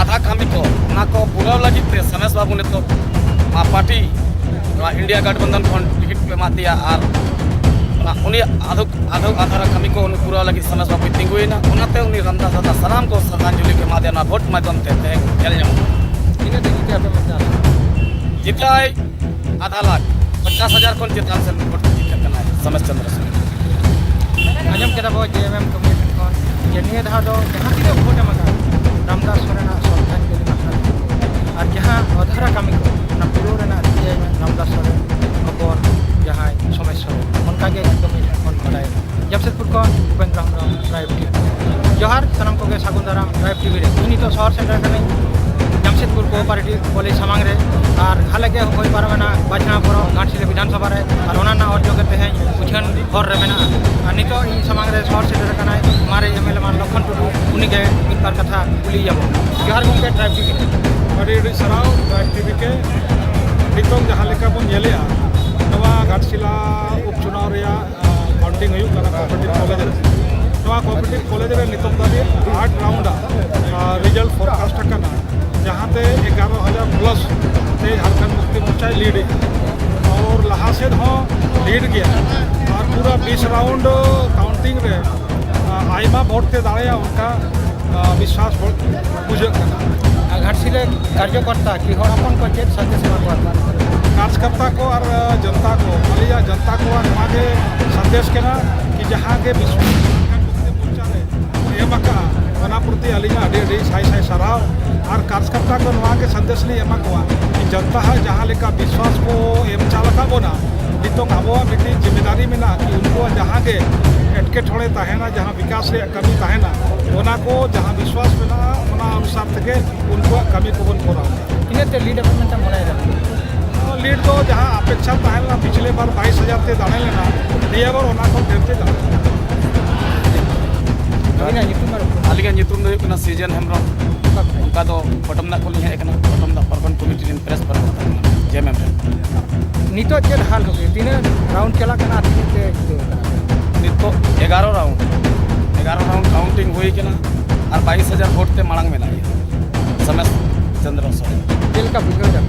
ᱟᱫᱷᱟ ᱠᱟᱹᱢᱤ ᱠᱚ, ᱚᱱᱟ ᱠᱚ ᱯᱩᱨᱟᱹᱣ ᱞᱟᱹᱜᱤᱫ ᱛᱮ ᱥᱟᱢᱮᱥ ᱵᱟᱹᱵᱩ ᱱᱤᱛᱚᱜ ᱱᱚᱣᱟ ᱯᱟᱨᱴᱤ, ᱱᱚᱣᱟ ᱤᱱᱰᱤᱭᱟ ᱜᱟᱴᱷᱵᱚᱱᱫᱷᱚᱱ ᱠᱷᱚᱱ ᱴᱤᱠᱤᱴ ᱠᱚ ᱮᱢᱟ ᱫᱮᱭᱟ ᱟᱨ ᱚᱱᱟ ᱩᱱᱤᱭᱟᱜ ᱟᱫᱷᱩᱠ ᱟᱫᱷᱩᱠ ᱟᱫᱷᱟᱨᱟ ᱠᱟᱹᱢᱤ ᱠᱚ ᱩᱱᱤ ᱯᱩᱨᱟᱹᱣ ᱞᱟᱹᱜᱤᱫ ᱥᱟᱢᱮᱥ ᱵᱟᱹᱵᱩᱭ ᱛᱤᱸᱜᱩᱭᱮᱱᱟ᱾ ᱚᱱᱟᱛᱮ ᱩᱱᱤ ᱨᱟᱢᱫᱟᱥ ᱫᱟᱫᱟ ᱥᱟᱱᱟᱢ ᱠᱚ ᱥᱨᱟᱫᱷᱟᱧᱡᱚᱞᱤ ᱠᱚ ᱮᱢᱟ ᱫᱮᱭᱟ ᱱᱚᱣᱟ ᱵᱷᱳᱴ ᱢᱟᱫᱽᱫᱷᱚᱢ ᱛᱮ ᱛᱮᱦᱮᱧ ᱧᱮᱞ ᱧᱟᱢᱚᱜ ᱠᱟᱱᱟ᱾ ᱛᱤᱱᱟᱹᱜ ᱴᱤᱠᱤᱴ ᱟᱯᱮ ᱢᱮᱱᱟᱜᱼᱟ? ᱡᱮᱛᱟᱭ ᱟᱫᱷᱟ ᱞᱟᱠᱷ ᱯᱚᱧᱪᱟᱥ ᱦᱟᱡᱟᱨ ᱠᱷᱚᱱ ᱪᱮᱛᱟᱱ ᱥᱮᱱ ᱵᱷᱳᱴ ᱡᱤᱛᱟᱹᱜ ᱠᱟᱱᱟᱭ ᱥᱚᱢᱮᱥ ᱪᱚᱸᱫᱽᱨᱚ ᱥᱚᱨᱮᱱ᱾ ᱟᱸᱡᱚᱢ ᱠᱮᱫᱟ ᱵᱚ ᱡᱮ ᱮᱢ ᱮᱢ ᱠᱚᱢᱤᱴᱤ ᱠᱷᱚᱱ ᱡᱮ ᱱᱤᱭᱟᱹ ᱫᱷᱟᱣ ᱫᱚ ᱡᱟᱦᱟᱸ ᱛᱤᱱᱟᱹᱜ ᱵᱷᱳᱴ ᱮᱢ ᱟᱠᱟᱫ ᱨᱟᱢᱫᱟᱥ ᱥᱚᱨᱮᱱᱟᱜ ᱥᱨᱚᱫᱷᱟᱧᱡᱚᱞᱤ ᱵᱟᱠᱷᱨᱟ ᱛᱮ ᱟᱨ ᱡᱟᱦᱟᱸ ᱚᱫᱷᱟᱨᱟ ᱠᱟᱹᱢᱤ ᱠᱚ ᱚᱱᱟ ᱯᱩᱨᱟᱹᱣ ᱨᱮᱱᱟᱜ ᱨᱤᱠᱟᱹᱭ ᱢᱮ ᱨᱟᱢᱫᱟᱥ ᱥᱚᱨᱮᱱ ᱦᱚᱯᱚᱱ᱾ ᱡᱟᱦᱟᱸᱭ ᱥᱚᱢᱚᱥᱥᱟ ᱨᱮ, ᱚᱱᱠᱟ ᱜᱮ ᱮᱠᱫᱚᱢ ᱤᱧ ᱴᱷᱮᱱ ᱠᱷᱚᱱ ᱵᱟᱰᱟᱭ᱾ ᱡᱟᱢᱥᱮᱫᱽᱯᱩᱨ ᱠᱷᱚᱱ ᱩᱯᱮᱱᱫᱨᱚ ᱦᱮᱢᱵᱨᱚᱢ, ᱴᱨᱟᱭᱤᱵᱽ ᱴᱤᱵᱷᱤ᱾ ᱡᱚᱦᱟᱨ ᱥᱟᱱᱟᱢ ᱠᱚᱜᱮ ᱥᱟᱹᱜᱩᱱ ᱫᱟᱨᱟᱢ ᱴᱨᱟᱭᱤᱵᱽ ᱴᱤᱵᱷᱤ ᱨᱮ᱾ ᱤᱧ ᱱᱤᱛᱚᱜ ᱥᱚᱦᱚᱨ ᱥᱮᱴᱮᱨ ᱠᱟᱹᱱᱟᱹᱧ ᱡᱟᱢᱥᱮᱫᱽᱯᱩᱨ ᱠᱳᱚᱯᱟᱨᱮᱴᱤᱵᱷ ᱠᱚᱞᱮᱡᱽ ᱥᱟᱢᱟᱝ ᱨᱮ᱾ ᱟᱨ ᱦᱟᱞᱮ ᱜᱮ ᱦᱩᱭ ᱯᱟᱨᱚᱢᱮᱱᱟ ᱵᱟᱪᱷᱱᱟᱣ ᱯᱚᱨᱚᱵᱽ ᱜᱷᱟᱴᱥᱤᱞᱟᱹ ᱵᱤᱫᱷᱟᱱ ᱥᱚᱵᱷᱟ ᱨᱮ, ᱟᱨ ᱚᱱᱟ ᱨᱮᱱᱟᱜ ᱚᱨᱡᱚ ᱜᱮ ᱛᱮᱦᱮᱧ ᱩᱪᱷᱟᱹᱱ ᱦᱚᱨ ᱨᱮ ᱢᱮᱱᱟᱜᱼᱟ᱾ ᱟᱨ ᱱᱤᱛᱚᱜ ᱤᱧ ᱥᱟᱢᱟᱝ ᱨᱮ ᱥᱚᱦᱚᱨ ᱥᱮᱴᱮᱨ ᱠᱟᱱᱟᱭ ᱢᱟᱨᱮ ᱮᱢ ᱮᱞ ᱮ ᱢᱟᱱ ᱞᱚᱠᱠᱷᱚᱱ ᱴᱩᱰᱩ, ᱩᱱᱤᱜᱮ ᱢᱤᱫ ᱵᱟᱨ ᱠᱟᱛᱷᱟ ᱠᱩᱞᱤᱭᱮᱭᱟᱵᱚᱱ᱾ ᱡᱚᱦᱟᱨ ᱜᱚᱢᱠᱮ, ᱴᱨᱟᱭᱤᱵᱽ ᱴᱤᱵᱷᱤ ᱨᱮ᱾ ᱟᱹᱰᱤ ᱟᱹᱰᱤ ᱥᱟᱨᱦᱟᱣ ᱴᱨᱟᱭᱤᱵᱽ ᱴᱤᱵᱷᱤ ᱠᱮ᱾ ᱱᱤᱛᱚᱝ ᱡᱟᱦᱟᱸ ᱞᱮᱠᱟ ᱵᱚᱱ ᱧᱮᱞᱮᱜᱼᱟ, ᱱᱚᱣᱟ ᱜᱷᱟᱴᱥᱤᱞᱟ ᱩᱯᱪᱩᱱᱟᱣ ᱨᱮᱭᱟᱜ ᱠᱟᱣᱩᱱᱴᱤᱝ ᱦᱩᱭᱩᱜ ᱠᱟᱱᱟ ᱠᱚᱯᱟᱨᱮᱴᱤᱵᱷ ᱠᱚᱞᱮᱡᱽ ᱨᱮ᱾ ᱱᱚᱣᱟ ᱠᱚᱯᱟᱨᱮᱴᱤᱵᱷ ᱠᱚᱞᱮᱡᱽ ᱨᱮ ᱱᱤᱛᱚᱝ ᱫᱷᱟᱹᱵᱤᱡ ᱟᱴ ᱨᱟᱣᱩᱱᱰ ᱨᱤᱡᱟᱞᱴ ᱯᱷᱳᱨᱠᱟᱥᱴ ᱟᱠᱟᱱᱟ, ᱡᱟᱦᱟᱸᱛᱮ ᱮᱜᱟᱨᱚ ᱦᱟᱡᱟᱨ ᱯᱞᱟᱥ ᱛᱮ ᱡᱷᱟᱲᱠᱷᱚᱸᱰ ᱢᱩᱠᱛᱤ ᱢᱳᱨᱪᱟᱭ ᱞᱤᱰ ᱮᱫᱟ᱾ ᱟᱨ ᱞᱟᱦᱟ ᱥᱮᱫ ᱦᱚᱸ ᱞᱤᱰ ᱜᱮᱭᱟ᱾ ᱟᱨ ᱯᱩᱨᱟᱹ ᱵᱤᱥ ᱨᱟᱣᱩᱱᱰ ᱠᱟᱣᱩᱱᱴᱤᱝ ᱨᱮ ᱟᱭᱢᱟ ᱵᱷᱳᱴ ᱛᱮ ᱫᱟᱲᱮᱭᱟᱜᱼᱟ, ᱚᱱᱠᱟ ᱵᱤᱥᱣᱟᱥ ᱵᱩᱡᱷᱟᱹᱜ ᱠᱟᱱᱟ᱾ ᱟᱨ ᱜᱷᱟᱴᱥᱤᱞᱟᱹ ᱠᱟᱨᱡᱚᱠᱚᱨᱛᱟ ᱠᱤ ᱦᱚᱲ ᱦᱚᱯᱚᱱ ᱠᱚ ᱪᱮᱫ ᱥᱟᱸᱫᱮᱥ ᱮᱢᱟ ᱠᱚᱣᱟ? ᱠᱟᱨᱡᱚᱠᱚᱨᱛᱟ ᱠᱚ ᱟᱨ ᱡᱚᱱᱛᱟ ᱠᱚ, ᱟᱹᱞᱤᱧᱟᱜ ᱡᱚᱱᱛᱟ ᱠᱚᱣᱟᱜ ᱱᱚᱣᱟ ᱜᱮ ᱥᱟᱸᱫᱮᱥ ᱠᱟᱱᱟ ᱠᱤ ᱡᱟᱦᱟᱸ ᱜᱮ ᱵᱤᱥᱣᱟᱥ ᱢᱳᱨᱪᱟ ᱨᱮ ᱮᱢ ᱟᱠᱟᱫᱼᱟ, ᱚᱱᱟ ᱯᱨᱚᱛᱤ ᱟᱹᱞᱤᱧᱟᱜ ᱟᱹᱰᱤ ᱟᱹᱰᱤ ᱥᱟᱭ ᱥᱟᱭ ᱥᱟᱨᱦᱟᱣ᱾ ᱟᱨ ᱠᱟᱨᱡᱚᱠᱚᱨᱛᱟ ᱠᱚ ᱱᱚᱣᱟ ᱜᱮ ᱥᱟᱸᱫᱮᱥ ᱞᱤᱧ ᱮᱢᱟ ᱠᱚᱣᱟ ᱠᱤ ᱡᱚᱱᱛᱟ ᱦᱟᱜ ᱡᱟᱦᱟᱸ ᱞᱮᱠᱟ ᱵᱤᱥᱣᱟᱥ ᱠᱚ ᱮᱢ ᱪᱟᱞ ᱟᱠᱟᱫ ᱵᱚᱱᱟ, ᱱᱤᱛᱚᱝ ᱟᱵᱚᱣᱟᱜ ᱢᱤᱫᱴᱤᱡ ᱡᱤᱢᱢᱮᱫᱟᱨᱤ ᱢᱮᱱᱟᱜᱼᱟ ᱠᱤ ᱩᱱᱠᱩᱣᱟᱜ ᱡᱟᱦᱟᱸ ᱜᱮ ᱮᱴᱠᱮᱴᱚᱬᱮ ᱛᱟᱦᱮᱱᱟ, ᱡᱟᱦᱟᱸ ᱵᱤᱠᱟᱥ ᱨᱮᱭᱟᱜ ᱠᱟᱹᱢᱤ ᱛᱟᱦᱮᱱᱟ, ᱚᱱᱟ ᱠᱚ ᱡᱟᱦᱟᱸ ᱵᱤᱥᱣᱟᱥ ᱢᱮᱱᱟᱜᱼᱟ, ᱚᱱᱟ ᱚᱱᱩᱥᱟᱨ ᱛᱮᱜᱮ ᱩᱱᱠᱩᱣᱟᱜ ᱠᱟᱹᱢᱤ ᱠᱚᱵᱚᱱ ᱠᱚᱨᱟᱣᱟ᱾ ᱛᱤᱱᱟᱹᱜ ᱛᱮ ᱞᱤᱰ ᱟᱯᱮ ᱢᱮᱱᱛᱮ ᱢᱚᱱᱮᱭᱮᱫᱟ? ᱞᱤᱰ ᱫᱚ ᱡᱟᱦᱟᱸ ᱟᱯᱮᱠᱷᱟ ᱛᱟᱦᱮᱸ ᱞᱮᱱᱟ ᱯᱤᱪᱷᱞᱮ ᱵᱟᱨ ᱵᱟᱭᱤᱥ ᱦᱟᱡᱟᱨ ᱛᱮ ᱫᱟᱲᱮ ᱞᱮᱱᱟ, ᱱᱤᱭᱟᱹ ᱵᱟᱨ ᱚᱱᱟ ᱠᱷᱚᱱ ᱰᱷᱮᱨ ᱛᱮ ᱫᱟᱲᱮ ᱞᱮᱱᱟ᱾ ᱟᱹᱵᱤᱱᱟᱜ ᱧᱩᱛᱩᱢ ᱟᱨ ᱩᱯᱨᱩᱢ? ᱟᱹᱞᱤᱧᱟᱜ ᱧᱩᱛᱩᱢ ᱫᱚ ᱦᱩᱭᱩᱜ ᱠᱟᱱᱟ ᱥᱤᱡᱮᱱ ᱦᱮᱢᱵᱨᱚᱢ᱾ ᱚᱠᱟ ᱠᱷᱚᱱ? ᱚᱱᱠᱟ ᱫᱚ ᱯᱚᱴᱚᱢ ᱫᱟᱜ ᱠᱷᱚᱱ ᱞᱤᱧ ᱦᱮᱡ ᱟᱠᱟᱱᱟ, ᱯᱚᱴᱚᱢ ᱫᱟᱜ ᱯᱟᱨᱜᱟᱱᱟ ᱠᱚᱢᱤᱴᱤ ᱨᱮᱱ ᱯᱨᱮᱥ ᱯᱟᱨᱜᱟᱱᱟ ᱠᱟᱱᱟ, ᱡᱮ ᱢᱮᱢ ᱨᱮ᱾ ᱱᱤᱛᱚᱜ ᱪᱮᱫ ᱦᱟᱞ ᱦᱩᱭ, ᱛᱤᱱᱟᱹᱜ ᱨᱟᱣᱩᱱᱰ ᱪᱟᱞᱟᱜ ᱠᱟᱱᱟ ᱟᱨ ᱛᱤᱱᱟᱹᱜ ᱛᱮ ᱡᱤᱛᱟᱹᱣ ᱠᱟᱱᱟ? ᱱᱤᱛᱚᱜ ᱮᱜᱟᱨᱚ ᱨᱟᱣᱩᱱᱰ, ᱮᱜᱟᱨᱚ ᱨᱟᱣᱩᱱᱰ ᱠᱟᱣᱩᱱᱴᱤᱝ ᱦᱩᱭ ᱠᱟᱱᱟ ᱟᱨ ᱵᱟᱭᱤᱥ ᱦᱟᱡᱟᱨ ᱵᱷᱳᱴ ᱛᱮ ᱢᱟᱲᱟᱝ ᱢᱮᱱᱟᱜ ᱜᱮᱭᱟ ᱥᱚᱢᱮᱥ ᱪᱚᱸᱫᱽᱨᱚ ᱥᱚᱨᱮᱱ᱾ ᱪᱮᱫ ᱞᱮᱠᱟ ᱵᱩᱡᱷᱟᱹᱣ ᱧᱟᱢ?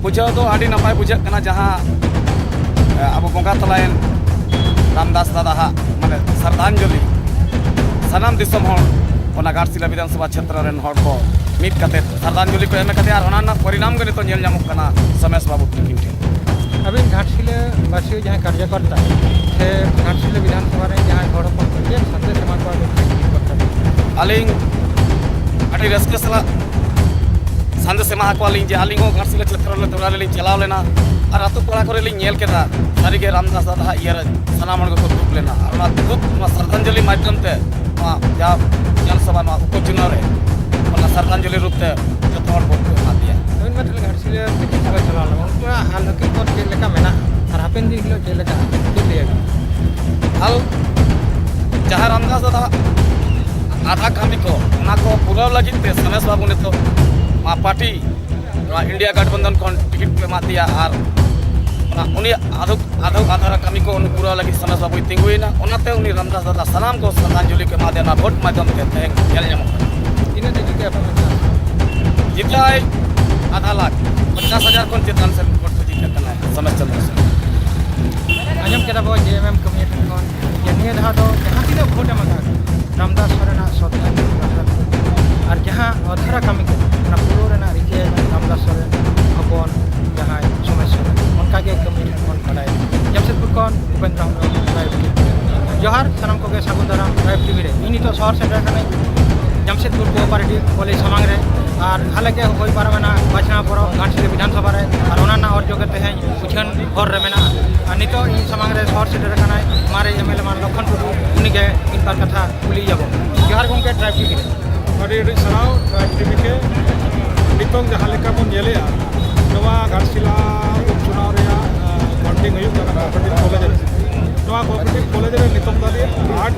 ᱵᱩᱡᱷᱟᱹᱣ ᱫᱚ ᱟᱹᱰᱤ ᱱᱟᱯᱟᱭ ᱵᱩᱡᱷᱟᱹᱜ ᱠᱟᱱᱟ, ᱡᱟᱦᱟᱸ, ᱮ, ᱟᱵᱚ ᱵᱚᱸᱜᱟ ᱛᱟᱞᱟᱭᱮᱱ ᱨᱟᱢᱫᱟᱥ ᱫᱟᱫᱟ ᱦᱟᱜ, ᱢᱟᱱᱮ, ᱥᱨᱟᱫᱷᱟᱧᱡᱚᱞᱤ ᱥᱟᱱᱟᱢ ᱫᱤᱥᱚᱢ ᱦᱚᱲ, ᱚᱱᱟ ᱜᱷᱟᱴᱥᱤᱞᱟ ᱵᱤᱫᱷᱟᱱ ᱥᱚᱵᱷᱟ ᱪᱷᱮᱛᱨᱚ ᱨᱮᱱ ᱦᱚᱲ ᱠᱚ ᱢᱤᱫ ᱠᱟᱛᱮ ᱥᱨᱟᱫᱷᱟᱧᱡᱚᱞᱤ ᱠᱚ ᱮᱢ ᱟᱠᱟᱫᱮᱭᱟ ᱟᱨ ᱚᱱᱟ ᱨᱮᱱᱟᱜ ᱯᱚᱨᱤᱱᱟᱢ ᱜᱮ ᱱᱤᱛᱚᱜ ᱧᱮᱞ ᱧᱟᱢᱚᱜ ᱠᱟᱱᱟ ᱥᱚᱢᱮᱥ ᱵᱟᱵᱩ ᱛᱤᱠᱤᱱ ᱴᱷᱮᱱ᱾ ᱟᱹᱵᱤᱱ ᱜᱷᱟᱴᱥᱤᱞᱟᱹ ᱵᱟᱥᱤ ᱡᱟᱦᱟᱸᱭ ᱠᱟᱨᱡᱚᱠᱚᱨᱛᱟ ᱥᱮ ᱜᱷᱟᱴᱥᱤᱞᱟᱹ ᱵᱤᱫᱷᱟᱱ ᱥᱚᱵᱷᱟ ᱨᱮᱱ ᱡᱟᱦᱟᱸᱭ ᱦᱚᱲ ᱦᱚᱯᱚᱱ ᱠᱚ ᱪᱮᱫ ᱥᱟᱸᱫᱮᱥ ᱮᱢᱟ ᱠᱚᱣᱟ ᱵᱤᱱ ᱱᱤᱭᱟᱹ ᱵᱟᱠᱷᱨᱟ ᱛᱮ? ᱟᱹᱞᱤᱧ ᱟᱹᱰᱤ ᱨᱟᱹᱥᱠᱟᱹ ᱥᱟᱞᱟᱜ ᱥᱟᱸᱫᱮᱥ ᱮᱢᱟ ᱠᱚᱣᱟᱞᱤᱧ ᱡᱮ ᱟᱹᱞᱤᱧ ᱦᱚᱸ ᱜᱷᱟᱴᱥᱤᱞᱟᱹ ᱪᱷᱮᱛᱨᱚ ᱨᱮ ᱛᱚᱲᱟ ᱨᱮᱞᱤᱧ ᱪᱟᱞᱟᱣ ᱞᱮᱱᱟ᱾ ᱟᱨ ᱟᱛᱳ ᱯᱟᱲᱟ ᱠᱚᱨᱮ ᱞᱤᱧ ᱧᱮᱞ ᱠᱮᱫᱟ, ᱥᱟᱹᱨᱤᱜᱮ ᱨᱟᱢᱫᱟᱥ ᱫᱟᱫᱟ ᱦᱟᱜ ᱤᱭᱟᱹᱨᱮ ᱥᱟᱱᱟᱢ ᱦᱚᱲ ᱜᱮᱠᱚ ᱫᱩᱠ ᱞᱮᱱᱟ᱾ ᱟᱨ ᱚᱱᱟ ᱫᱩᱠ, ᱱᱚᱣᱟ ᱥᱨᱟᱫᱷᱟᱧᱡᱚᱞᱤ ᱢᱟᱫᱽᱫᱷᱚᱢ ᱛᱮ ᱱᱚᱣᱟ ᱡᱟᱦᱟᱸ ᱵᱤᱫᱷᱟᱱ ᱥᱚᱵᱷᱟ, ᱱᱚᱣᱟ ᱩᱯᱚᱪᱩᱱᱟᱣ ᱨᱮ ᱚᱱᱟ ᱥᱨᱟᱫᱷᱟᱧᱡᱚᱞᱤ ᱨᱩᱯ ᱛᱮ ᱡᱚᱛᱚ ᱦᱚᱲ ᱵᱷᱳᱴ ᱠᱚ ᱮᱢᱟ ᱫᱮᱭᱟ᱾ ᱟᱹᱵᱤᱱ ᱢᱟ ᱛᱟᱦᱞᱮ ᱜᱷᱟᱴᱥᱤᱞᱟᱹ ᱵᱤᱫᱷᱟᱱ ᱥᱚᱵᱷᱟ ᱪᱟᱞᱟᱣ ᱞᱮᱱᱟ, ᱩᱱᱠᱩᱣᱟᱜ ᱦᱟᱞ ᱦᱟᱹᱠᱤ ᱠᱚ ᱪᱮᱫ ᱞᱮᱠᱟ ᱢᱮᱱᱟᱜᱼᱟ ᱟᱨ ᱦᱟᱯᱮᱱ ᱫᱤᱱ ᱦᱤᱞᱳᱜ ᱪᱮᱫ ᱞᱮᱠᱟ ᱪᱮᱫ ᱞᱟᱹᱭ ᱟᱵᱤᱱ? ᱦᱟᱞ ᱡᱟᱦᱟᱸ ᱨᱟᱢᱫᱟᱥ ᱫᱟᱫᱟ ᱟᱫᱷᱟ ᱠᱟᱹᱢᱤ ᱠᱚ, ᱚᱱᱟ ᱠᱚ ᱯᱩᱨᱟᱹᱣ ᱞᱟᱹᱜᱤᱫ ᱛᱮ ᱥᱚᱢᱮᱥ ᱵᱟᱹᱵᱩ ᱱᱤᱛᱚᱜ ᱱᱚᱣᱟ ᱯᱟᱨᱴᱤ, ᱱᱚᱣᱟ ᱤᱱᱰᱤᱭᱟ ᱜᱟᱴᱷᱵᱚᱱᱫᱷᱚᱱ ᱠᱷᱚᱱ ᱴᱤᱠᱤᱴ ᱠᱚ ᱮᱢᱟᱫ ᱫᱮᱭᱟ ᱟᱨ ᱚᱱᱟ ᱩᱱᱤᱭᱟᱜ ᱟᱫᱷᱩ ᱟᱫᱷᱩ ᱟᱫᱷᱟᱨᱟ ᱠᱟᱹᱢᱤ ᱠᱚ ᱩᱱᱤ ᱯᱩᱨᱟᱹᱣ ᱞᱟᱹᱜᱤᱫ ᱥᱚᱢᱮᱥ ᱵᱟᱹᱵᱩᱭ ᱛᱤᱸᱜᱩᱭᱮᱱᱟ᱾ ᱚᱱᱟᱛᱮ ᱩᱱᱤ ᱨᱟᱢᱫᱟᱥ ᱫᱟᱫᱟ ᱥᱟᱱᱟᱢ ᱠᱚ ᱥᱨᱟᱫᱷᱟᱧᱡᱚᱞᱤ ᱠᱚ ᱮᱢᱟ ᱫᱮᱭᱟ ᱱᱚᱣᱟ ᱵᱷᱳᱴ ᱢᱟᱫᱽᱫᱷᱚᱢ ᱛᱮ ᱛᱮᱦᱮᱧ ᱧᱮᱞ ᱧᱟᱢᱚᱜ ᱠᱟᱱᱟ᱾ ᱛᱤᱱᱟᱹᱜ ᱫᱷᱟᱹᱵᱤᱡ ᱜᱮ ᱟᱯᱮ ᱯᱮ ᱪᱟᱥ? ᱡᱤᱛᱟᱹᱭ ᱟᱫᱷᱟ ᱞᱟᱠᱷ, ᱯᱚᱧᱪᱟᱥ ᱦᱟᱡᱟᱨ ᱠᱷᱚᱱ ᱪᱮᱛᱟᱱ ᱥᱮᱫ ᱵᱷᱳᱴ ᱠᱚ ᱡᱤᱛᱟᱹᱜ ᱠᱟᱱᱟ ᱥᱚᱢᱮᱥ ᱪᱚᱸᱫᱽᱨᱚ ᱥᱮᱱ᱾ ᱟᱸᱡᱚᱢ ᱠᱮᱫᱟ ᱵᱚ ᱡᱮ ᱮᱢ ᱮᱢ ᱠᱟᱹᱢᱤᱭᱟᱹ ᱴᱷᱮᱱ ᱠᱷᱚᱱ ᱡᱮ ᱱᱤᱭᱟᱹ ᱫᱷᱟᱣ ᱫᱚ ᱡᱟᱦᱟᱸ ᱛᱤᱱᱟᱹᱜ ᱵᱷᱳᱴ ᱮᱢ ᱟᱠᱟᱫ ᱨᱟᱢᱫᱟᱥ ᱥᱚᱨᱮᱱᱟᱜ ᱥᱨᱚᱫᱷᱟᱧᱡᱚᱞᱤ ᱵᱟᱠᱷᱨᱟ ᱛᱮ, ᱟᱨ ᱡᱟᱦᱟᱸ ᱟᱫᱷᱟᱨᱟ ᱠᱟᱹᱢᱤ ᱠᱚ ᱚᱱᱟ ᱯᱩᱨᱟᱹᱣ ᱨᱮᱱᱟᱜ ᱨᱤᱠᱟᱹᱭ ᱢᱮ ᱨᱟᱢᱫᱟᱥ ᱥᱚᱨᱮᱱ ᱦᱚᱯᱚᱱ ᱡᱟᱦᱟᱸᱭ ᱥᱚᱢᱮᱥ ᱥᱚᱨᱮᱱ, ᱚᱱᱠᱟᱜᱮ ᱠᱟᱹᱢᱤ ᱴᱷᱮᱱ ᱠᱷᱚᱱ ᱵᱟᱰᱟᱭ᱾ ᱡᱟᱢᱥᱮᱫᱽᱯᱩᱨ ᱠᱷᱚᱱ ᱩᱯᱮᱱ ᱨᱟᱢ ᱡᱚᱦᱟᱨ ᱥᱟᱱᱟᱢ ᱠᱚᱜᱮ ᱥᱟᱹᱜᱩᱱ ᱫᱟᱨᱟᱢ ᱴᱨᱟᱭᱤᱵᱽ ᱴᱤᱵᱷᱤ ᱨᱮ᱾ ᱤᱧ ᱱᱤᱛᱚᱜ ᱥᱚᱦᱚᱨ ᱥᱮᱴᱮᱨ ᱟᱠᱟᱱᱟᱹᱧ ᱡᱟᱢᱥᱮᱫᱽᱯᱩᱨ ᱠᱳᱚᱯᱟᱨᱮᱴᱤᱵᱷ ᱠᱚᱞᱮᱡᱽ ᱥᱟᱢᱟᱝ ᱨᱮ᱾ ᱟᱨ ᱦᱟᱞᱮ ᱜᱮ ᱦᱩᱭ ᱯᱟᱨᱚᱢᱮᱱᱟ ᱵᱟᱪᱷᱱᱟᱣ ᱯᱚᱨᱚᱵᱽ ᱜᱷᱟᱴᱥᱤᱞᱟᱹ ᱵᱤᱫᱷᱟᱱ ᱥᱚᱵᱷᱟ ᱨᱮ, ᱟᱨ ᱚᱱᱟ ᱨᱮᱱᱟᱜ ᱚᱨᱡᱚ ᱜᱮ ᱛᱮᱦᱮᱧ ᱩᱪᱷᱟᱹᱱ ᱦᱚᱨ ᱨᱮ ᱢᱮᱱᱟᱜᱼᱟ᱾ ᱟᱨ ᱱᱤᱛᱚᱜ ᱤᱧ ᱥᱟᱢᱟᱝ ᱨᱮ ᱥᱚᱦᱚᱨ ᱥᱮᱴᱮᱨ ᱟᱠᱟᱱᱟᱭ ᱢᱟᱨᱮ ᱮᱢ ᱮᱞ ᱮ ᱢᱟᱱ ᱞᱚᱠᱷᱚᱱ ᱴᱩᱰᱩ, ᱩᱱᱤᱜᱮ ᱢᱤᱫ ᱵᱟᱨ ᱠᱟᱛᱷᱟ ᱠᱩᱞᱤᱭᱮᱭᱟᱵᱚᱱ᱾ ᱡᱚᱦᱟᱨ ᱜᱚᱢᱠᱮ ᱴᱨᱟᱭᱤᱵᱽ ᱴᱤᱵᱷᱤ ᱨᱮ᱾ ᱟᱹᱰᱤ ᱟᱹᱰᱤ ᱥᱟᱨᱦᱟᱣ ᱴᱨᱟᱭᱤᱵᱽ ᱴᱤᱵᱷᱤ ᱠᱮ᱾ ᱱᱤᱛᱚᱝ ᱡᱟᱦᱟᱸ ᱞᱮᱠᱟ ᱵᱚᱱ ᱧᱮᱞᱮᱜᱼᱟ, ᱱᱚᱣᱟ ᱜᱷᱟᱴᱥᱤᱞᱟ ᱩᱯᱪᱩᱱᱟᱣ ᱨᱮᱭᱟᱜ ᱵᱚᱱᱰᱤᱝ ᱦᱩᱭᱩᱜ ᱠᱟᱱᱟ ᱠᱳᱚᱯᱟᱨᱮᱴᱤᱵᱷ ᱠᱚᱞᱮᱡᱽ ᱨᱮ᱾ ᱱᱚᱣᱟ ᱠᱳᱚᱯᱟᱨᱮᱴᱤᱵᱷ ᱠᱚᱞᱮᱡᱽ ᱨᱮ ᱱᱤᱛᱚᱝ ᱫᱷᱟᱹᱵᱤᱡ ᱟᱴ